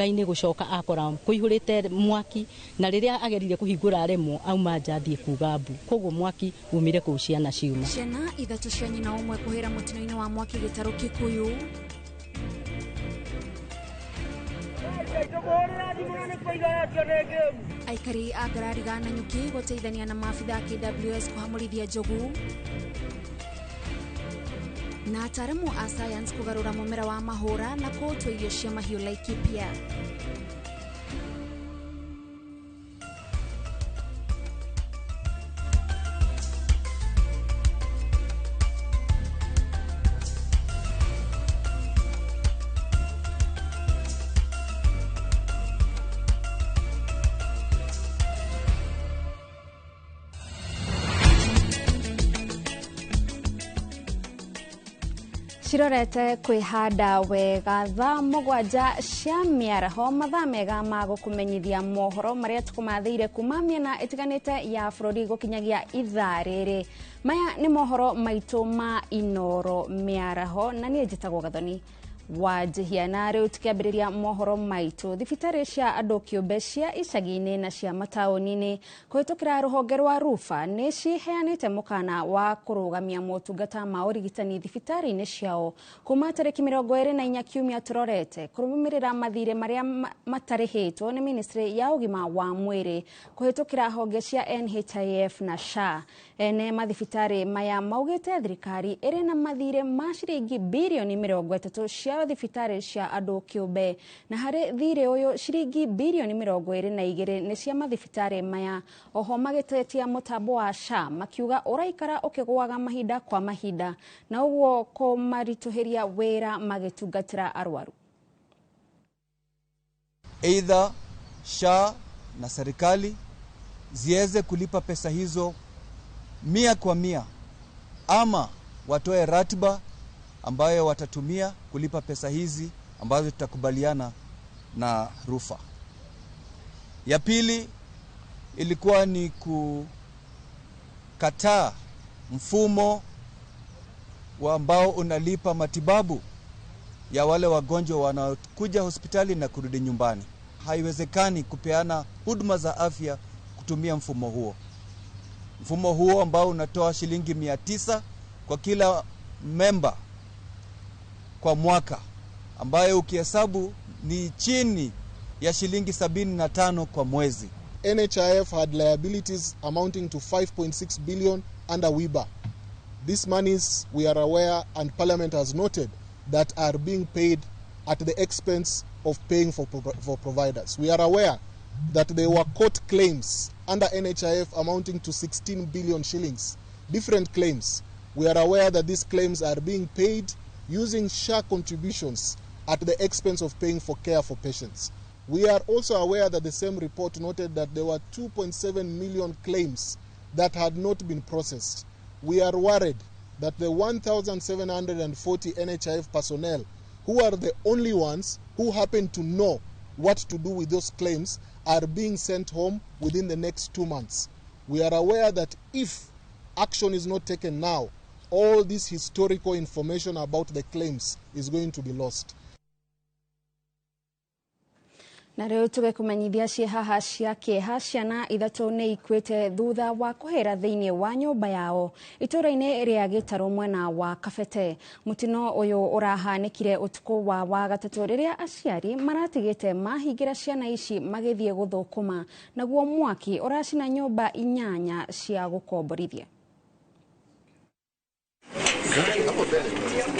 nduka-inĩ gũcoka akora kũihũrĩte mwaki, na rĩrĩa agerire kũhingũra aremwo auma nja athiĩ kuga mbu, koguo mwaki umire kũu ciana ciuma. Ciana ithatũ cia nyina ũmwe kũhĩra mũtino-inĩ wa mwaki Gĩtarũ Kikuyu. Aikari a Ngarariga na Nyuki gũteithania na maabitha a KWS kũhamũrithia njogu. Na ataaramu a science kũgarũra mũmera wa mahũra na kũũtua irio cia mahiũ Laikipia. Cirorete kwihanda wega thaa mũgwanja cia mĩaraho, mathaa mega ma gũkũmenyithia mohoro marĩa tũkũmathĩire kuma mĩena ĩtiganĩte ya bũrũri gũkinyagia ithaa rĩrĩ. Maya nĩ mohoro maitũ ma Inoro mĩaraho, na niĩ njĩtagwo Gathoni wa Njihia. Na rĩu tũkĩambĩrĩria mohoro maitũ, thibitarĩ cia andũ kĩũmbe cia icagi-inĩ na cia mataũni-inĩ kũhĩtũkĩra rũhonge rwa Rufa nĩ ciheanĩte mũkana wa kũrũgamia motungata ma ũrigitani thibitarĩ-inĩ ciao kuma tarĩki 24 kiumia tũrorete, kũrũmĩrĩra mathirĩ marĩa matarĩhĩtwo nĩ ministry ya ũgima wa mwĩrĩ kũhĩtũkĩra honge cia NHIF na SHA. Ene mathibitarĩ maya maugĩte thirikari ĩrĩ na mathirĩ ma ciringi birioni 30 cia thibitarĩ cia andũ kĩũmbe, na harĩ thirĩ ũyũ ciringi birioni 22 nĩ cia mathibitarĩ maya. Oho magĩtetia mũtambo wa SHA makiuga ũraikara ũkĩgũaga mahinda kwa mahinda na ũguo kũmaritũhĩria wĩra magĩtungatĩra arwaru. Either SHA na serikali ziweze kulipa pesa hizo 100 kwa 100, ama watoe ratiba ambayo watatumia kulipa pesa hizi ambazo tutakubaliana na Rufa. Ya pili ilikuwa ni kukataa mfumo wa ambao unalipa matibabu ya wale wagonjwa wanaokuja hospitali na kurudi nyumbani. Haiwezekani kupeana huduma za afya kutumia mfumo huo. Mfumo huo ambao unatoa shilingi 900 kwa kila memba kwa mwaka, ambayo ukihesabu ni chini ya shilingi 75 kwa mwezi. NHIF had liabilities amounting to 5.6 billion under WIBA. These monies, we are aware and Parliament has noted, that are being paid at the expense of paying for providers. We are aware that there were court claims under NHIF amounting to 16 billion shillings, different claims. We are aware that these claims are being paid using SHA contributions at the expense of paying for care for patients. We are also aware that the same report noted that there were 2.7 million claims that had not been processed. We are worried that the 1,740 NHIF personnel, who are the only ones who happen to know what to do with those claims, are being sent home within the next 2 months. We are aware that if action is not taken now, all this historical information about the claims is going to be lost. Na rĩu tũgĩkũmenyithia ciĩhaha cia kĩeha, ciana ithatũ nĩ ikuĩte thutha wa kũhĩra thĩinĩ wa nyũmba yao itũũra-inĩ rĩa Gĩtarũ mwena wa Kabete. Mũtino ũyũ ũrahanĩkire ũtukũ wa Wagatatũ rĩrĩa aciari maratigĩte mahingĩra ciana ici magĩthiĩ gũthũkũma, naguo mwaki ũracina nyũmba 8 cia gũkomborithia.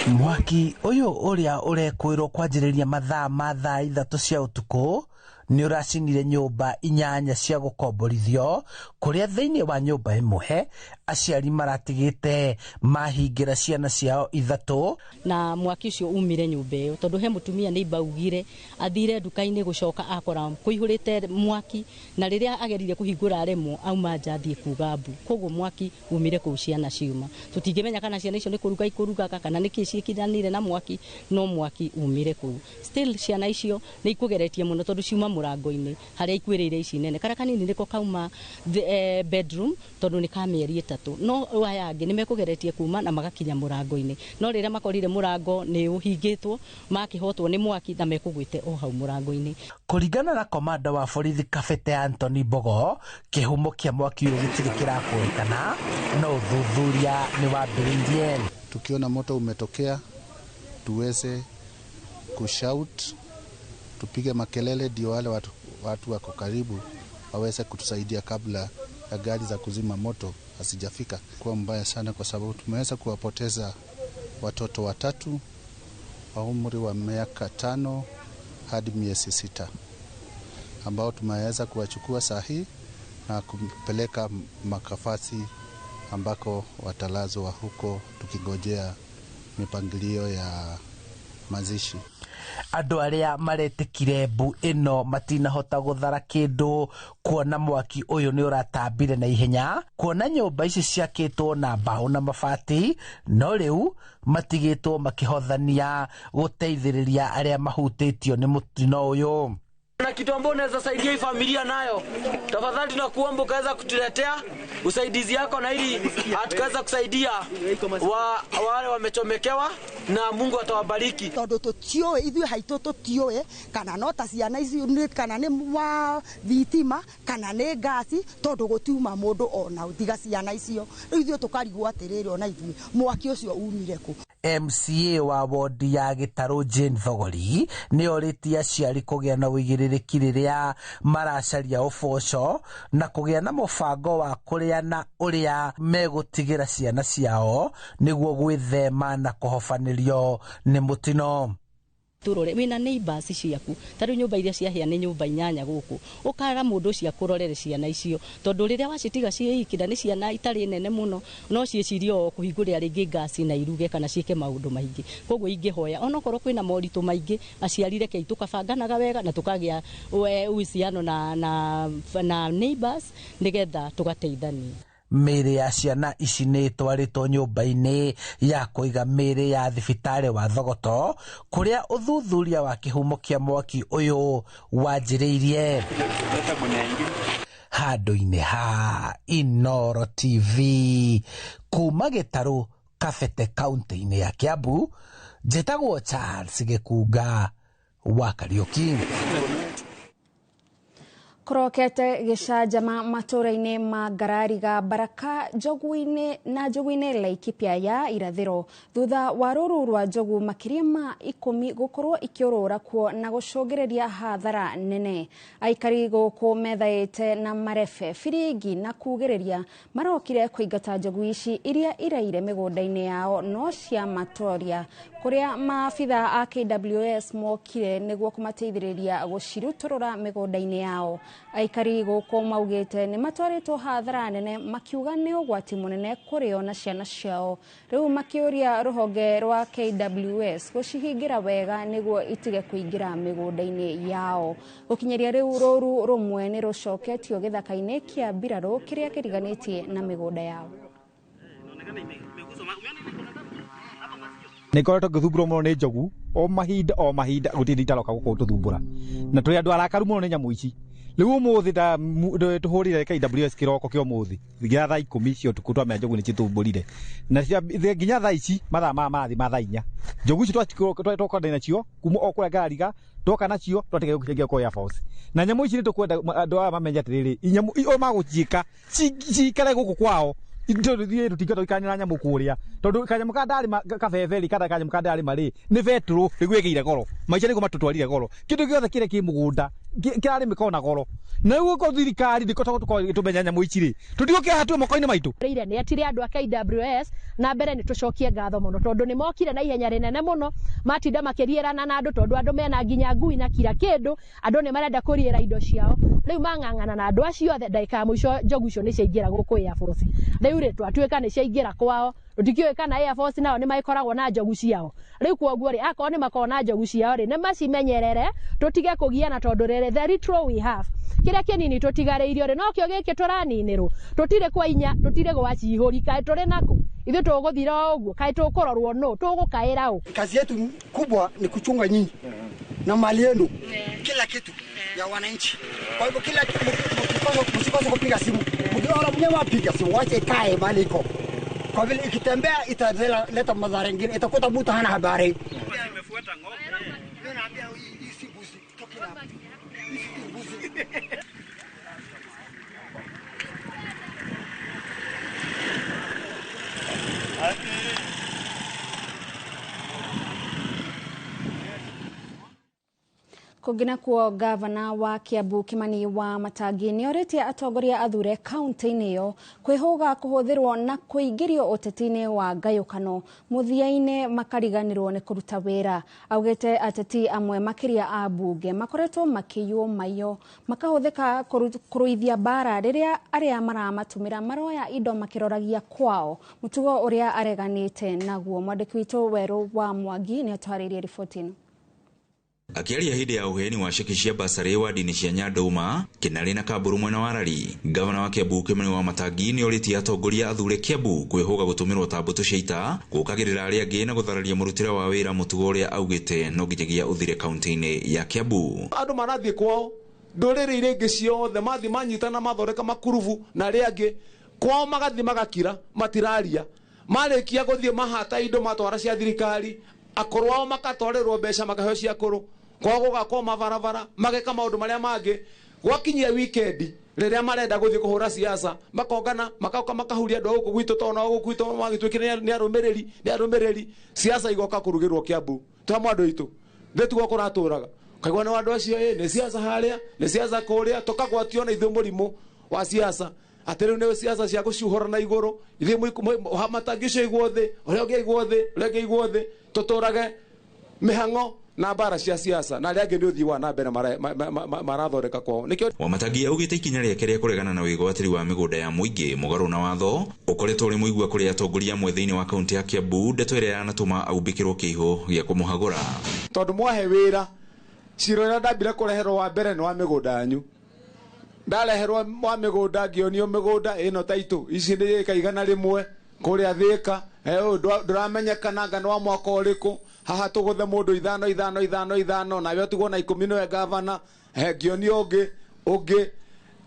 Mwaki ũyũ ũrĩa ũrekwĩrwo kwanjĩrĩria mathaa ma thaa 3 cia ũtukũ nĩ ũracinire nyũmba 8 cia gũkomborithio, kũrĩa thĩinĩ wa nyũmba ĩmwe aciari maratigĩte mahingĩra ciana ciao 3. Na mwaki ũcio umire nyũmba ĩyo tondũ he mũtumia nĩ baugire athire nduka-inĩ gũcoka akora kũihũrĩte mwaki, na rĩrĩa agerire kũhingũra aremwo auma nja athiĩ kuga mbu, koguo mwaki umire kũu ciana ciuma. Tũtingĩmenya kana ciana icio nĩ kũruga ikũrugaga kana nĩ kĩĩ ciĩkiranire na mwaki, no mwaki umire kũu. Still ciana icio nĩ ikũgeretie mũno tondũ ciuma mũrango-inĩ harĩa ikuĩrĩire ici nene. Karĩa kanini nĩko kauma bedroom tondũ nĩ ka mĩeri 3, no aya angĩ nĩ mekũgeretie kuma na magakinya mũrango-inĩ, no rĩrĩa makorire mũrango nĩ ũhingĩtwo makĩhotwo nĩ mwaki na mekũgwĩte o hau mũrango-inĩ. Kũringana na komanda wa borithi Kabete Anthony Mbogo, kĩhumo kĩa mwaki ũyũ gĩtirĩ kĩrakũrĩkana, no ũthuthuria nĩ wambĩrĩirie. Tukiona moto umetokea tuweze kushout, tupige makelele ndio wale watu wako karibu waweze kutusaidia kabla ya gari za kuzima moto hazijafika. Kwa mbaya sana kwa sababu tumeweza kuwapoteza watoto 3 wa umri wa miaka 5 hadi miezi 6 ambao tumeweza kuwachukua saa hii na kupeleka makafasi ambako watalazwa huko tukigojea mipangilio ya mazishi. Andũ arĩa maretĩkire mbu ĩno matinahota gũthara kĩndũ kuona mwaki ũyũ nĩ ũratambire na ihenya, kuona nyũmba ici ciakĩtwo na mbaũ na mabati, no rĩu matigĩtwo makĩhothania gũteithĩrĩria arĩa mahutĩtio nĩ mũtino ũyũ. Na kitu ambacho unaweza saidia hii familia nayo, tafadhali tunakuomba ukaweza kutuletea usaidizi yako, na ili tukaweza kusaidia wale wamechomekewa, na Mungu atawabariki. Tondu tutioe ithuĩ haitũ tutioe kana no ta ciana ici kana nĩ wa thitima kana nĩ ngasi, tondu gũtiuma mũndũ ona tiga ciana icio. Rĩu ithuĩ tũkarigwo atĩrĩrĩ, ona ithuĩ mwaki ũcio umire kũ? MCA wa wodi ya Gĩtarũ Jane Thogori nĩ orĩtie aciari kũgĩa na ũigĩrĩrĩki rĩrĩa maracaria ũboco na kũgĩa na mũbango wa kũrĩa na ũrĩa megũtigĩra ciana ciao nĩguo gwĩthema na kũhobanĩrio nĩ mũtino. Turore wina neighbors ciaku, ta riu nyumba iria ciahĩa nĩ nyumba 8 gũkũ, ũkara mũndũ ũcio akũrorere ciana icio, tondũ rĩrĩa wacitiga ciĩ iki na nĩ ciana itarĩ nene mũno, no ciĩcirie o kũhingũrĩra rĩngĩ ngasi na iruge kana ciĩke maũndũ maingĩ. Koguo ingĩhoya onokorwo kwĩna moritũ maingĩ, aciari rekei tũkabanganaga wega na tũkagĩa uhusiano na neighbors nĩgetha tũgateithania. Mĩĩrĩ ya ciana ici nĩ ĩtwarĩtwo nyũmba-inĩ ya kũiga mĩĩrĩ ya thibitarĩ wa Thogoto kũrĩa ũthuthuria wa kĩhumo kĩa mwaki ũyũ wanjĩrĩirie. Handũ-inĩ ha Inooro TV kuma Gĩtarũ, Kabete, kaunti-inĩ ya Kiambu, njĩtagwo Charles Gĩkunga wa Kariũki. Kũrokete gĩcanjama matũũra-inĩ ma Ngarariga, Baraka, Njogu-inĩ na Njogu-inĩ Laikipia ya irathĩro thutha wa rũru rwa njogu makĩria ma 10 gũkorwo ikĩũrũra kuo na gũcũngĩrĩria hathara nene. Aikari gũkũ methaĩte na marebe, biringi na kugĩrĩria marokire kũingata njogu ici iria iraire mĩgũnda-inĩ yao no ciamatoria, kũrĩa maabitha a KWS mokire nĩguo kũmateithĩrĩria gũcirutũrũra mĩgũnda-inĩ yao. Aikari gũkũ maugĩte nĩ matwarĩtwo hathara nene, makiuga nĩ ũgwati mũnene kũrĩo na ciana ciao. Rĩu makĩũria rũhonge rwa KWS gũcihingĩra wega nĩguo itige kũingĩra mĩgũnda-inĩ yao. Gũkinyĩria rĩu rũru rũmwe nĩ rũcoketio gĩthaka-inĩ kĩa mbirarũ kĩrĩa kĩriganĩtie na mĩgũnda yao. Nĩ ngoretwo ngĩthumbũrwo mũno nĩ njogu o mahinda o mahinda, gũtirĩ itaroka gũkũ tũthumbũra, na tũrĩ andũ arakaru mũno nĩ nyamũ ici. Rĩu ũmũthĩ tũhũrire KWS kĩroko kĩa ũmũthĩ nginya thaa 10 cia ũtukũ twamenya njogu nĩ cithumbũrire, na nginya thaa ici mathaa maya marathiĩ ma thaa 4 njogu ici twakona nacio kuma o kũrĩa Ngarariga twoka nacio twatiga gũcenjia kwa Air Force. Na nyamũ ici nĩ tũkwenda andũ aya mamenye atĩrĩrĩ, nyamũ o magũciĩka cikare gũkũ kwao, tũtingĩhota gũikarania na nyamũ kũrĩa, tondũ kanyamũ ka ndarĩma kabebe rĩ kana kanyamũ ka ndarĩma rĩ nĩ betũrũ nĩguo ĩgĩire goro, maica nĩguo matũtwarire goro, kĩndũ gĩothe kĩrĩa kĩ mũgũnda kĩrarĩmĩka ona goro. Na rĩu gũkũ thirikari ndĩkũhota gũtũkorwo ĩtũmenya nyamũ ici rĩ, tũtigũkĩra hatue moko-inĩ maitũ. Rĩire nĩ etire andũ a KWS na mbere nĩ tũcokie ngatho mũno tondũ nĩ mokire na ihenya rĩnene mũno, matinda makĩriĩrana na andũ tondũ andũ mena nginya ngui na kira kĩndũ, andũ nĩ marenda kũriĩra indo ciao. Rĩu mang'ang'ana na andũ acio othe, ndagĩka ya mũico njogu icio nĩ ciaingĩra gũkũ Air Force. Rĩu rĩ twatuĩka nĩ ciaingĩra kwao, tũtikĩũĩ kana Air Force nao nĩ magĩkoragwo na njogu ciao. Rĩu kwoguo rĩ, akorwo nĩ makoragwo na njogu ciao rĩ, nĩ macimenyerere tũtige kũgiana, tondũ rĩrĩ the little we have, kĩrĩa kĩnini tũtigarĩirio rĩ, nokĩo gĩkĩ tũraninĩrwo. Tũtirĩ kwa inya, tũtirĩ gwa cihũri, kaĩ tũrĩ nakũ? Ithuĩ tũgũthira o ũguo, kaĩ tũkũrorwo nũ? Tũgũkaĩra ũ? Kazi yetu kubwa ni kuchunga nyinyi. Na mali yenu, kila kitu ya wananchi. Kwa hivyo kila kitu msikose kupiga simu. Mkiona mnyama piga simu, wache ikae mahali iko. Kwa vile ikitembea italeta madhara mengine, itakuta mtu hana habari. Nimefuata ng'ombe. Mimi naambia hii si mbuzi, toki na hii si mbuzi. Kũngĩ nakuo gavana wa Kiambu Kimani wa Matangi nĩorĩtie atongoria athure kaunti-inĩ ĩyo kwĩhũga kũhũthĩrwo na kũingĩrio ũteti-inĩ wa ngayũkano mũthia-inĩ makariganĩrwo nĩ kũruta wĩra. Augĩte ateti amwe makĩria a mbunge makoretwo makĩiywo maiyo makahũthĩka kũrũithia mbara rĩrĩa arĩa maramatũmĩra maroya indo makĩroragia kwao, mũtugo ũrĩa areganĩte naguo. Mwandĩki witũ Werũ wa Mwangi nĩatwarĩirie riboti ĩno. Akiaria hĩndĩ ya ũheani wa ceki cia basarĩ wadi-inĩ cia Nyandauma, Kĩnarĩ na Kamburu mwena wa Rari, gavana wa Kiambu Kimani wa Matangi nĩorĩtie atongoria athure Kiambu kwĩhũga gũtũmĩrwo ta mbũtũ cia ita gũkagĩrĩra arĩa angĩ na gũthararia mũrutĩre wa wĩra, mũtugo ũrĩa augĩte no nginyagia ũthire kaunti-inĩ ya Kiambu. Andũ marathiĩ kwao ndũrĩrĩ iria ingĩ ciothe mathiĩ manyitana mathondeka makurubu na arĩa angĩ kwao magathiĩ magakira matiraria, marĩkia gũthiĩ mahata indo matwara cia thirikari, akorwo ao makatwarĩrwo mbeca makaheo cia kũrũ kwao gũgakwo mabarabara mageka maũndũ marĩa mangĩ. Gwakinyia wikendi rĩrĩa marenda gũthiĩ kũhũra siasa makongana makoka makahuria andũ a gũkũ gwitũ, tondũ nao gũkũ gwitũ magĩtuĩkire nĩ arũmĩrĩri siasa igoka kũrugĩrwo Kiambu. Twamwe andũ aitũ thĩ tiguo kũratũraga kaigua nĩ andũ acio nĩ siasa harĩa nĩ siasa kũrĩa, tũkagwatio na ithuĩ mũrimũ wa siasa atĩ rĩu nĩ siasa cia gũcuhũra na igũrũ, ithuĩ Matangi ũcio aigwo thĩ, ũrĩa ũngĩ aigwo thĩ, ũrĩa ũngĩ aigwo thĩ, tũtũrage mĩhang'o na mbara cia siasa na arĩa angĩ nĩ ũthii wa na mbere marathondeka kwao. Nĩkĩo Wamatangi augĩte ikinya rĩake rĩa kũregana na wĩgwatĩri wa mĩgũnda ya mũingĩ mũgarũ na watho ũkoretwo ũrĩ mũigua kũrĩ atongoria amwe thĩinĩ wa kaunti ya Kiambu, ndeto ĩrĩa yanatũma aumbĩkĩrwo kĩihũ gĩa kũmũhagũra. Tondũ mwahe wĩra cira ũrĩa ndambire kũreherwo wa mbere nĩ wa mĩgũnda yanyu, ndareherwo wa mĩgũnda ngĩonio mĩgũnda ĩno taitũ ici nĩ ĩka 100 kũrĩa Thĩka, ndũramenyekana ngano wa mwaka ũrĩkũ, haha tũgũthe mũndũ 5 5 5 5 nawe ũtigwo na 10 nĩwe gavana, ngĩonio ũngĩ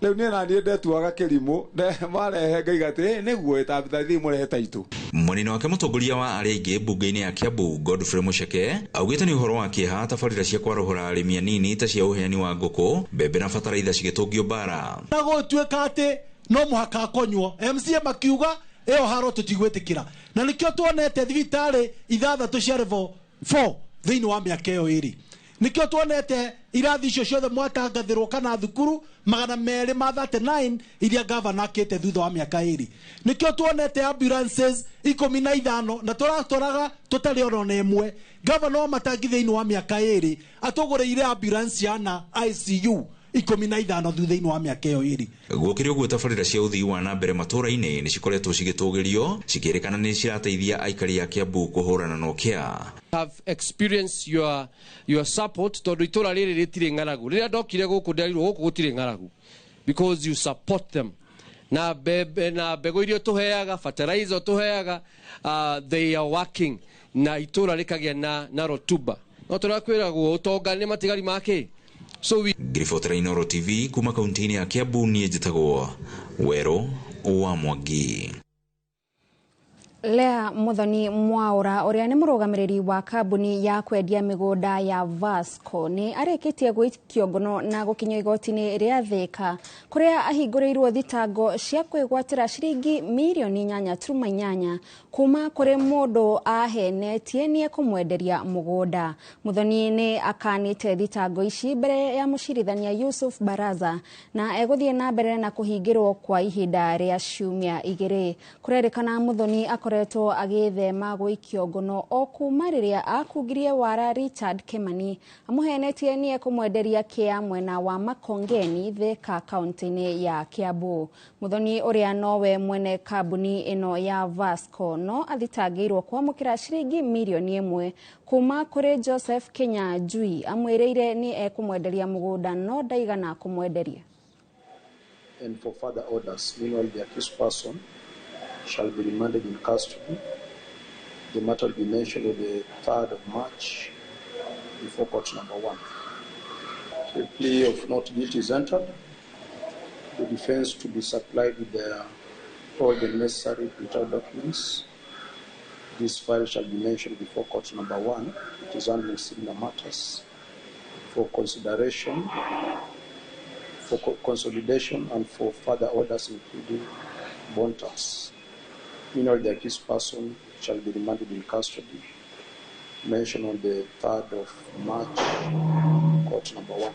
rĩu niĩ naniĩ ndetuaga kĩrimũ marehe ngaiga atĩ nĩguo ĩtambithathii mũrehe taitũ. Mwena wake mũtongoria wa arĩa aingĩ mbunge-inĩ ya Kiambu Godfrey Mucheke augĩte nĩ ũhoro wa kĩeha tabarĩra cia kwarũhũra arĩmi anini ta cia ũheani wa ngũkũ, mbembe na bataraitha cigĩtũngio mbara. Na gũtuĩka atĩ no mũhaka akonywo, MCA makiuga ĩyo haro tũtigwĩtĩkĩra, na nĩkĩo tuonete thibitarĩ 6 cia level 4 thĩinĩ wa mĩaka ĩyo ĩrĩ, nĩkĩo tuonete irathi icio ciothe mwatangathĩrwo kana thukuru 239 iria gavana akĩte thutha wa mĩaka ĩrĩ, nĩkĩo tuonete ambulances 15 na tũratwaraga tũtarĩ ona ĩmwe. Gavana wa Matangi thĩinĩ wa mĩaka ĩrĩ atũgũrĩire ambulance yana ICU 15 thutha-inĩ wa mĩaka ĩyo ĩrĩ. Gũkĩrĩ ũguo tabarĩra cia ũthii wa na mbere matũũra-inĩ nĩ cikoretwo cigĩtũgĩrio cikĩrĩkana nĩ cirateithia aikari a Kiambu kũhũrana na ũkĩa. Have experienced your support tondũ itũra rĩrĩ rĩtirĩ ng'aragu. Rĩrĩa ndokire gũkũ nderirwo gũkũ gũtirĩ ng'aragu because you support them. Na mbembe na mbegũ iria tũheaga, fertilizer tũheaga, they are working na itũra rĩkagĩa na rotuba. No tũrakwĩragwo ũtonga nĩ matigari ma kĩ? So we Ngiribotera Inooro TV kuma kaunti-inĩ ya Kiambu, niĩ njĩtagwo Werũ wa Mwangi. Lea Muthoni Mwaura ũrĩa nĩ mũrũgamĩrĩri wa kambuni ya kwendia mĩgũnda ya Vasco nĩ arĩkĩtie gũikio ngono na gũkinyio igoti-inĩ rĩa Thika kũrĩa ahingũrĩirwo thitango cia kwĩgwatĩra ciringi mirioni 8.8 kuma kũrĩ mũndũ ahenetie nĩ ekũmwenderia mũgũnda. Muthoni nĩ akanĩte thitango ici mbere ya mũcirithania Yusuf Baraza na egũthiĩ na mbere na kũhingĩrwo kwa ihinda rĩa ciumia 2. Kũrerĩkana Muthoni akoretwo agĩthema gũikio ngono o kuma rĩrĩa akungirie wara Richard Kimani amũhenetie nĩ ekũmwenderia kĩa mwena wa Makongeni Thika kaunti-inĩ ya Kiambu. Muthoni ũrĩa nowe mwene kambuni ĩno ya Vasco no athitangĩirwo kwamũkĩra ciringi mirioni 1 kuma kũrĩ Joseph Kinyanjui amwĩrĩire nĩ ekũmwenderia mũgũnda no ndaigana kũmwenderia. And for further orders, meanwhile the accused person shall be remanded in custody. The matter will be mentioned on the 3rd of March before court number 1. A plea of not guilty is entered. The defense to be supplied with all the necessary pretrial documents. This file shall be mentioned before court number 1, which is handling similar matters, for consideration, for consolidation, and for further orders, including bond terms. Meanwhile, the accused person shall be remanded in custody, mentioned on the 3rd of March, court number 1.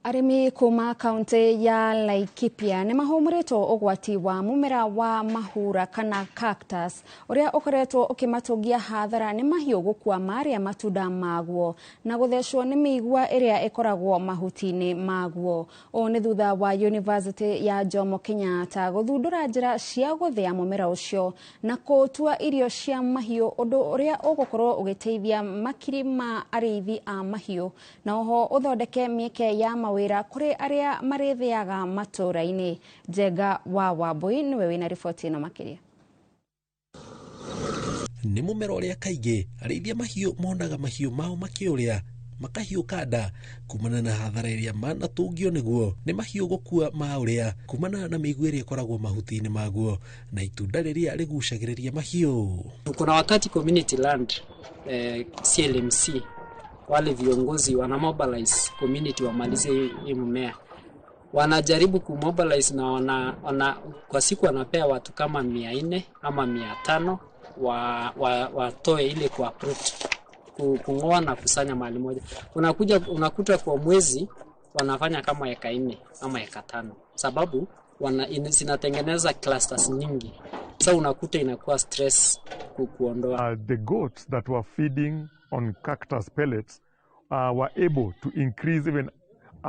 Arĩmi kuma kaunti ya Laikipia nĩ mahũmũrĩtwo ũgwati wa mũmera wa mahura kana cactus ũrĩa ũkoretwo ũkĩmatũngia hathara nĩ mahiũ gũkua marĩa matunda maguo na gũthecwo nĩ mĩigua ĩrĩa ĩkoragwo mahuti-inĩ maguo. Ũũ nĩ thutha wa University ya Jomo Kenyatta gũthundũra njĩra cia gũthĩa mũmera ũcio na kũũtua irio cia mahiũ, ũndũ ũrĩa ũgũkorwo ũgĩteithia makiri ma arĩithi a mahiũ na oho ũthondeke mĩeke ya mawĩra kũrĩ arĩa marĩthiaga matũũra-inĩ. Njenga wa Wambui nĩwe wĩna riboti ĩno makĩria. Nĩ mũmera ũrĩa kaingĩ arĩithia mahiũ monaga mahiũ mao makĩũrĩa makahiũka nda kumana na hathara ĩrĩa manatũngio nĩguo nĩ mahiũ gũkua maũrĩa kumana na mĩigua ĩrĩa ĩkoragwo mahuti-inĩ maguo na itunda rĩrĩa rĩgucagĩrĩria mahiũ. Kuna wakati community land CLMC wale viongozi wana mobilize community wamalize hii mmea. Wanajaribu kumobilize na wana kwa siku wanapea watu kama 400 ama 500 watoe ile kwa uproot, kungoa na kusanya mahali moja. Unakuja unakuta kwa mwezi wanafanya kama eka 4 ama eka 5, sababu zinatengeneza clusters nyingi. Sasa unakuta inakuwa stress kuondoa. The goats that were feeding on cactus pellets were able to increase even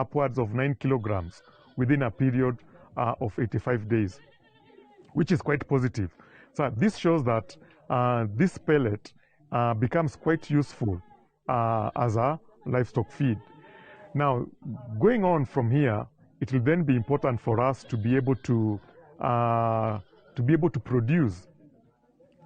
upwards of 9 kilograms within a period of 85 days, which is quite positive. So this shows that this pellet becomes quite useful as a livestock feed. Now, going on from here, it will then be important for us to be able to produce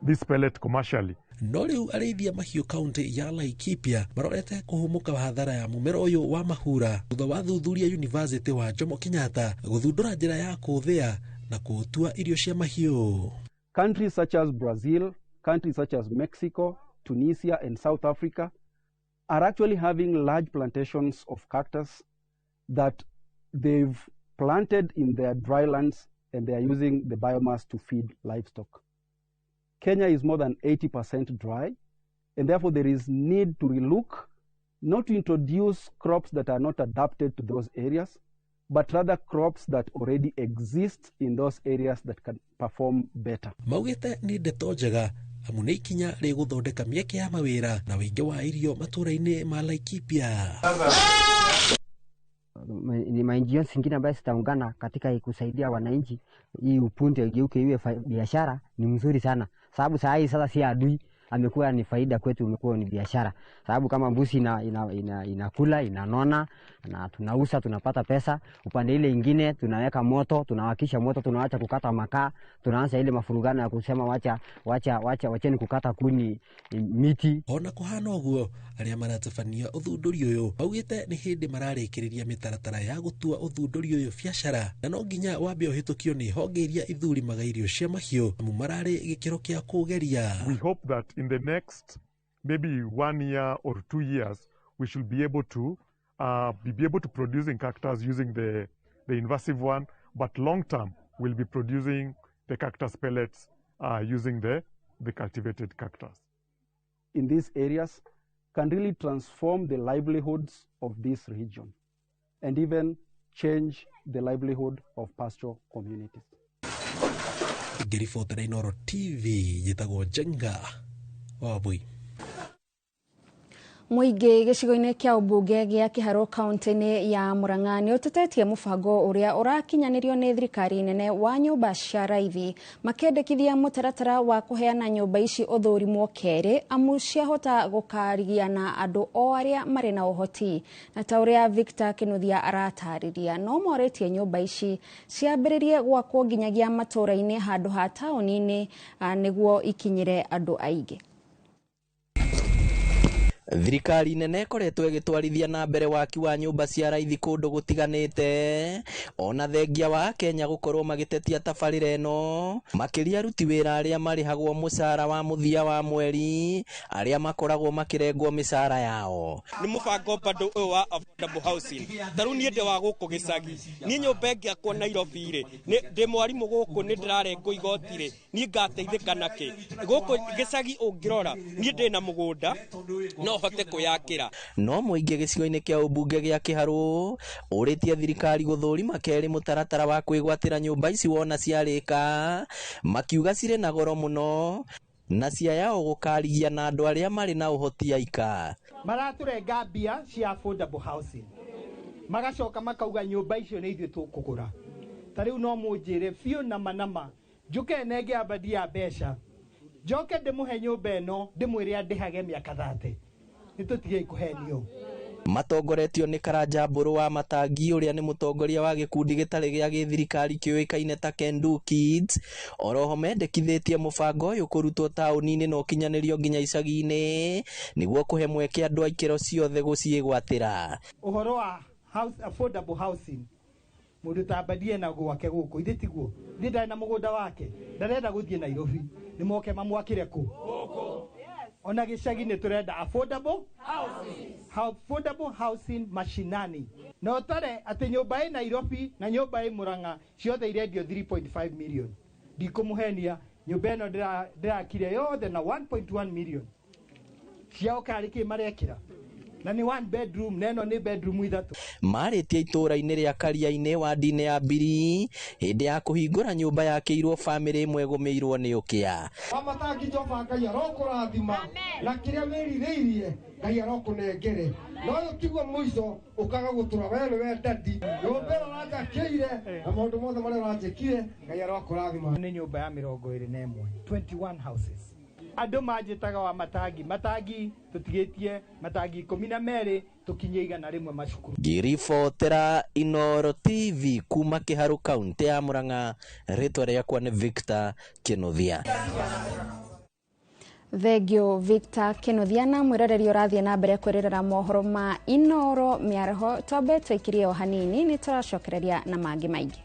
this pellet commercially. No rĩu arĩithia mahiũ kaunti ya Laikipia marorete kũhũmũka hathara ya mũmera ũyũ wa mahura thutha wa thuthuria University wa Jomo Kenyatta gũthundũra njĩra ya kũũthĩa na kũũtua irio cia mahiũ. Countries such as Brazil, countries such as Mexico, Tunisia and South Africa are actually having large plantations of cactus that they've planted in their drylands, and they are using the biomass to feed livestock. Kenya is more than 80% dry, and therefore there is need to relook, not to introduce crops that are not adapted to those areas, but rather crops that already exist in those areas that can perform better. Maugĩte nĩ ndeto njega amu nĩ ikinya rĩgũthondeka mĩeke ya mawĩra na ũingĩ wa irio matũũra-inĩ ma Laikipia. Ni ma-NGOs zingine ambayo zitaungana katika kusaidia wananchi hii upunde igeuke iwe biashara ni mzuri sana, sababu saa hii sasa si adui, amekuwa ni faida kwetu, imekuwa ni biashara, sababu kama mbuzi inakula inanona na tunauza tunapata pesa. Upande ile ingine tunaweka moto, tunawakisha moto, tunaacha kukata makaa, tunaanza ile mafurugano ya kusema wacha wacha wacha wacheni kukata kuni miti. Ona kuhana ũguo arĩa maratabania ũthundũri ũyũ maugĩte nĩ hĩndĩ mararĩkĩrĩria mĩtaratara ya gũtua ũthundũri ũyũ biacara na no nginya wambe ũhĩtũkio nĩ honge iria ithurimaga irio cia mahiũ amu mararĩ gĩkĩro kĩa kũgeria. We hope that in the next maybe 1 year or 2 years we should be able to be able to producing cactus using the invasive one, but long term we'll be producing the cactus pellets using the cultivated cactus. In these areas can really transform the livelihoods of this region and even change the livelihood of pastoral communities. Ngĩribotera Inooro TV njĩtagwo Njenga Wambui. Mũingĩ gĩcigo-inĩ kĩa ũmbunge gĩa Kĩharũ kaunti-inĩ ya Murang'a nĩ ũtetetie mũbango ũrĩa ũrakinyanĩrio nĩ thirikari nene wa nyũmba cia raithi, makĩendekithia mũtaratara wa kũheana nyũmba ici ũthũrimwo kerĩ amu ciahota gũkarigia na andũ o arĩa marĩ na ũhoti. Na ta ũrĩa Victor Kinuthia aratarĩria, no morĩtie nyũmba ici ciambĩrĩrie gwakwo nginyagia matũũra-inĩ handũ ha taũni-inĩ nĩguo ikinyĩre andũ aingĩ. Thirikari nene ĩkoretwo ĩgĩtwarithia na mbere waki wa nyũmba cia raithi kũndũ gũtiganĩte, ona thengia wa Akenya gũkorwo magĩtetia tabarĩra ĩno, makĩria aruti wĩra arĩa marĩhagwo mũcara wa mũthia wa mweri, arĩa makoragwo makĩrengwo mĩcara yao. Nĩ mũbango bado ũyũ wa affordable housing. Ta rĩu niĩ ndĩ wa gũkũ gĩcagi, niĩ nyũmba ĩngĩakwo Nairobi rĩ, ndĩ mwarimũ gũkũ nĩ ndĩrarengwo igoti rĩ, niĩ ngateithĩka nakĩ? Gũkũ gĩcagi ũngĩrora, niĩ ndĩ na mũgũnda, no hote kwĩyakĩra. No mũingĩ gĩcigo-inĩ kĩa ũmbunge gĩa Kĩharũ ũrĩtie thirikari gũthũrima kerĩ mũtaratara wa kwĩgwatĩra nyũmba ici wona ciarĩka, makiuga cirĩ na goro mũno na ciayao gũkarigia na andũ arĩa marĩ na ũhoti aika. Maratũrenga mbia cia affordable housing, magacoka makauga nyũmba icio nĩ ithuĩ tũkũgũra. Ta rĩu no mũnjĩre biũ nama nama, njũke nenge Abadia mbeca, njoke ndĩmũhe nyũmba ĩno ndĩmwĩre andĩhage mĩaka 30. Nĩtũtigei kũhenio. Matongoretio nĩ Karanja Mbũrũ wa Matangi ũrĩa nĩ mũtongoria wa gĩkundi gĩtarĩ gĩa gĩthirikari kĩũĩkaine ta Kendu Kids, oroho mendekithĩtie mũbango ũyũ kũrutwo taũni-inĩ na ũkinyanĩrio nginya icagi-inĩ nĩguo kũhe mweke andũ a ikĩro ciothe gũciĩgwatĩra. Ũhoro wa house, affordable housing, mũndũ ta Abadia na gwake gũkũ, ithe tiguo, ithe ndarĩ na mũgũnda wake, ndarenda gũthiĩ Nairobi, nĩ moke mamwakĩre kũ? Ona gĩcagi nĩ tũrenda affordable housing, affordable housing mashinani. Na ũtare atĩ nyũmba ĩ Nairobi na nyũmba ĩ Murang'a ciothe irendio 3.5 million. Ndikũmũhenia, nyũmba ĩno ndĩrakire yothe na 1.1 million. Ciao karĩ kĩ marekĩra? Na nĩ one bedroom, na ĩno nĩ bedroom ithatũ. Marĩtie itũũra-inĩ rĩa Karia-inĩ wadi-inĩ ya Mbiri hĩndĩ ya kũhingũra nyũmba yakĩirwo bamĩrĩ ĩmwe ĩgũmĩirwo nĩ ũkĩa. Wamatangi Jehova Ngai arokũrathima na kĩrĩa wĩrirĩirie Ngai arokũnengere, na ũyũ tiguo mũico ũkaga gũtũra we nĩwe ndadi. Nyũmba ĩno ũranjakĩire na maũndũ mothe marĩa ũranjĩkire Ngai arokũrathima. Nĩ nyũmba ya 21, 21 houses. Andũ manjĩtaga wa Matangi, Matangi tũtigĩtie matangi 12 tũkinyie 100 macukuru. Ngĩribotera Inooro TV kuma Kĩharũ kaunti ya Murang'a, rĩtwa rĩakwa nĩ Victor Kĩnuthia. Thengio Victor Kĩnuthia na mwĩroreri ũrathiĩ na mbere kwĩrorera mohoro ma Inooro mĩaraho. Twambe tũikirie o hanini, nĩ tũracokereria na mangĩ maingĩ.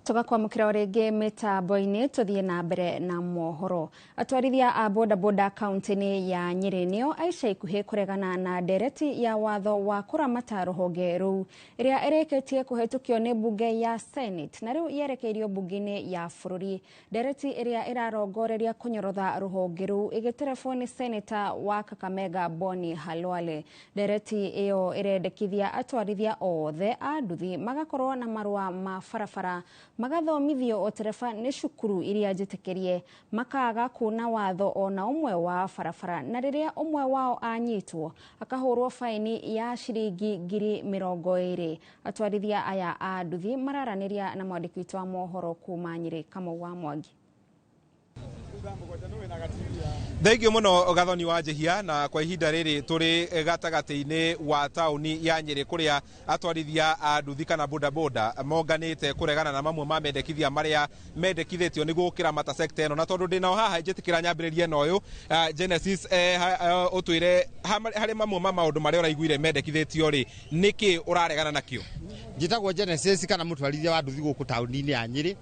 Tugakwamũkĩra o rĩngĩ mĩtambo-inĩ, tũthiĩ na mbere na mohoro. Atwarithia a bodaboda kaunti-inĩ ya Nyĩrĩ nĩo aica ikuhĩ kũregana na ndereti ya watho wa kũramata rũhonge rũu ĩrĩa ĩrĩkĩtie kũhetũkio nĩ mbunge ya Senate na rĩu yerekeirio mbunge-inĩ ya bũrũri. Ndereti ĩrĩa ĩrarongoreria kũnyorotha rũhonge rũu ĩgĩterebwo nĩ Seneta wa Kakamega Boni Khalwale. Ndereti ĩyo ĩrendekithia atwarithia othe a nduthi magakorwo na marũa ma barabara, magathomithio o tereba nĩ cukuru iria njĩtĩkĩrie, makaga kuna watho ona ũmwe wa barabara, na rĩrĩa ũmwe wao anyitwo akahũrwo faini ya ciringi 20,000. Atwarithia aya a nduthi mararanĩria na mwandĩki witũ wa mohoro kuma Nyĩrĩ, Kamau wa Mwangi. Thengio muno Gathoni wa Njihia, na kwa ihinda rĩrĩ tũrĩ gatagatĩ-inĩ wa taũni ya Nyĩrĩ kũrĩa atwarithia a nduthi kana bodaboda monganĩte kũregana na mamwe ma mendekithia marĩa mendekithĩtio nĩguo gũkĩramata sekta ĩno. Na tondũ ndĩ nao haha njĩtĩkĩra nyambĩrĩrie na ũyũ Genesis, ũtwĩre harĩ mamwe ma maũndũ marĩa ũraiguire mendekithĩtio rĩ, nĩkĩ ũraregana nakĩo? Njĩtagwo Genesis kana mũtwarithia wa nduthi gũkũ taũni-inĩ ya Nyĩrĩ.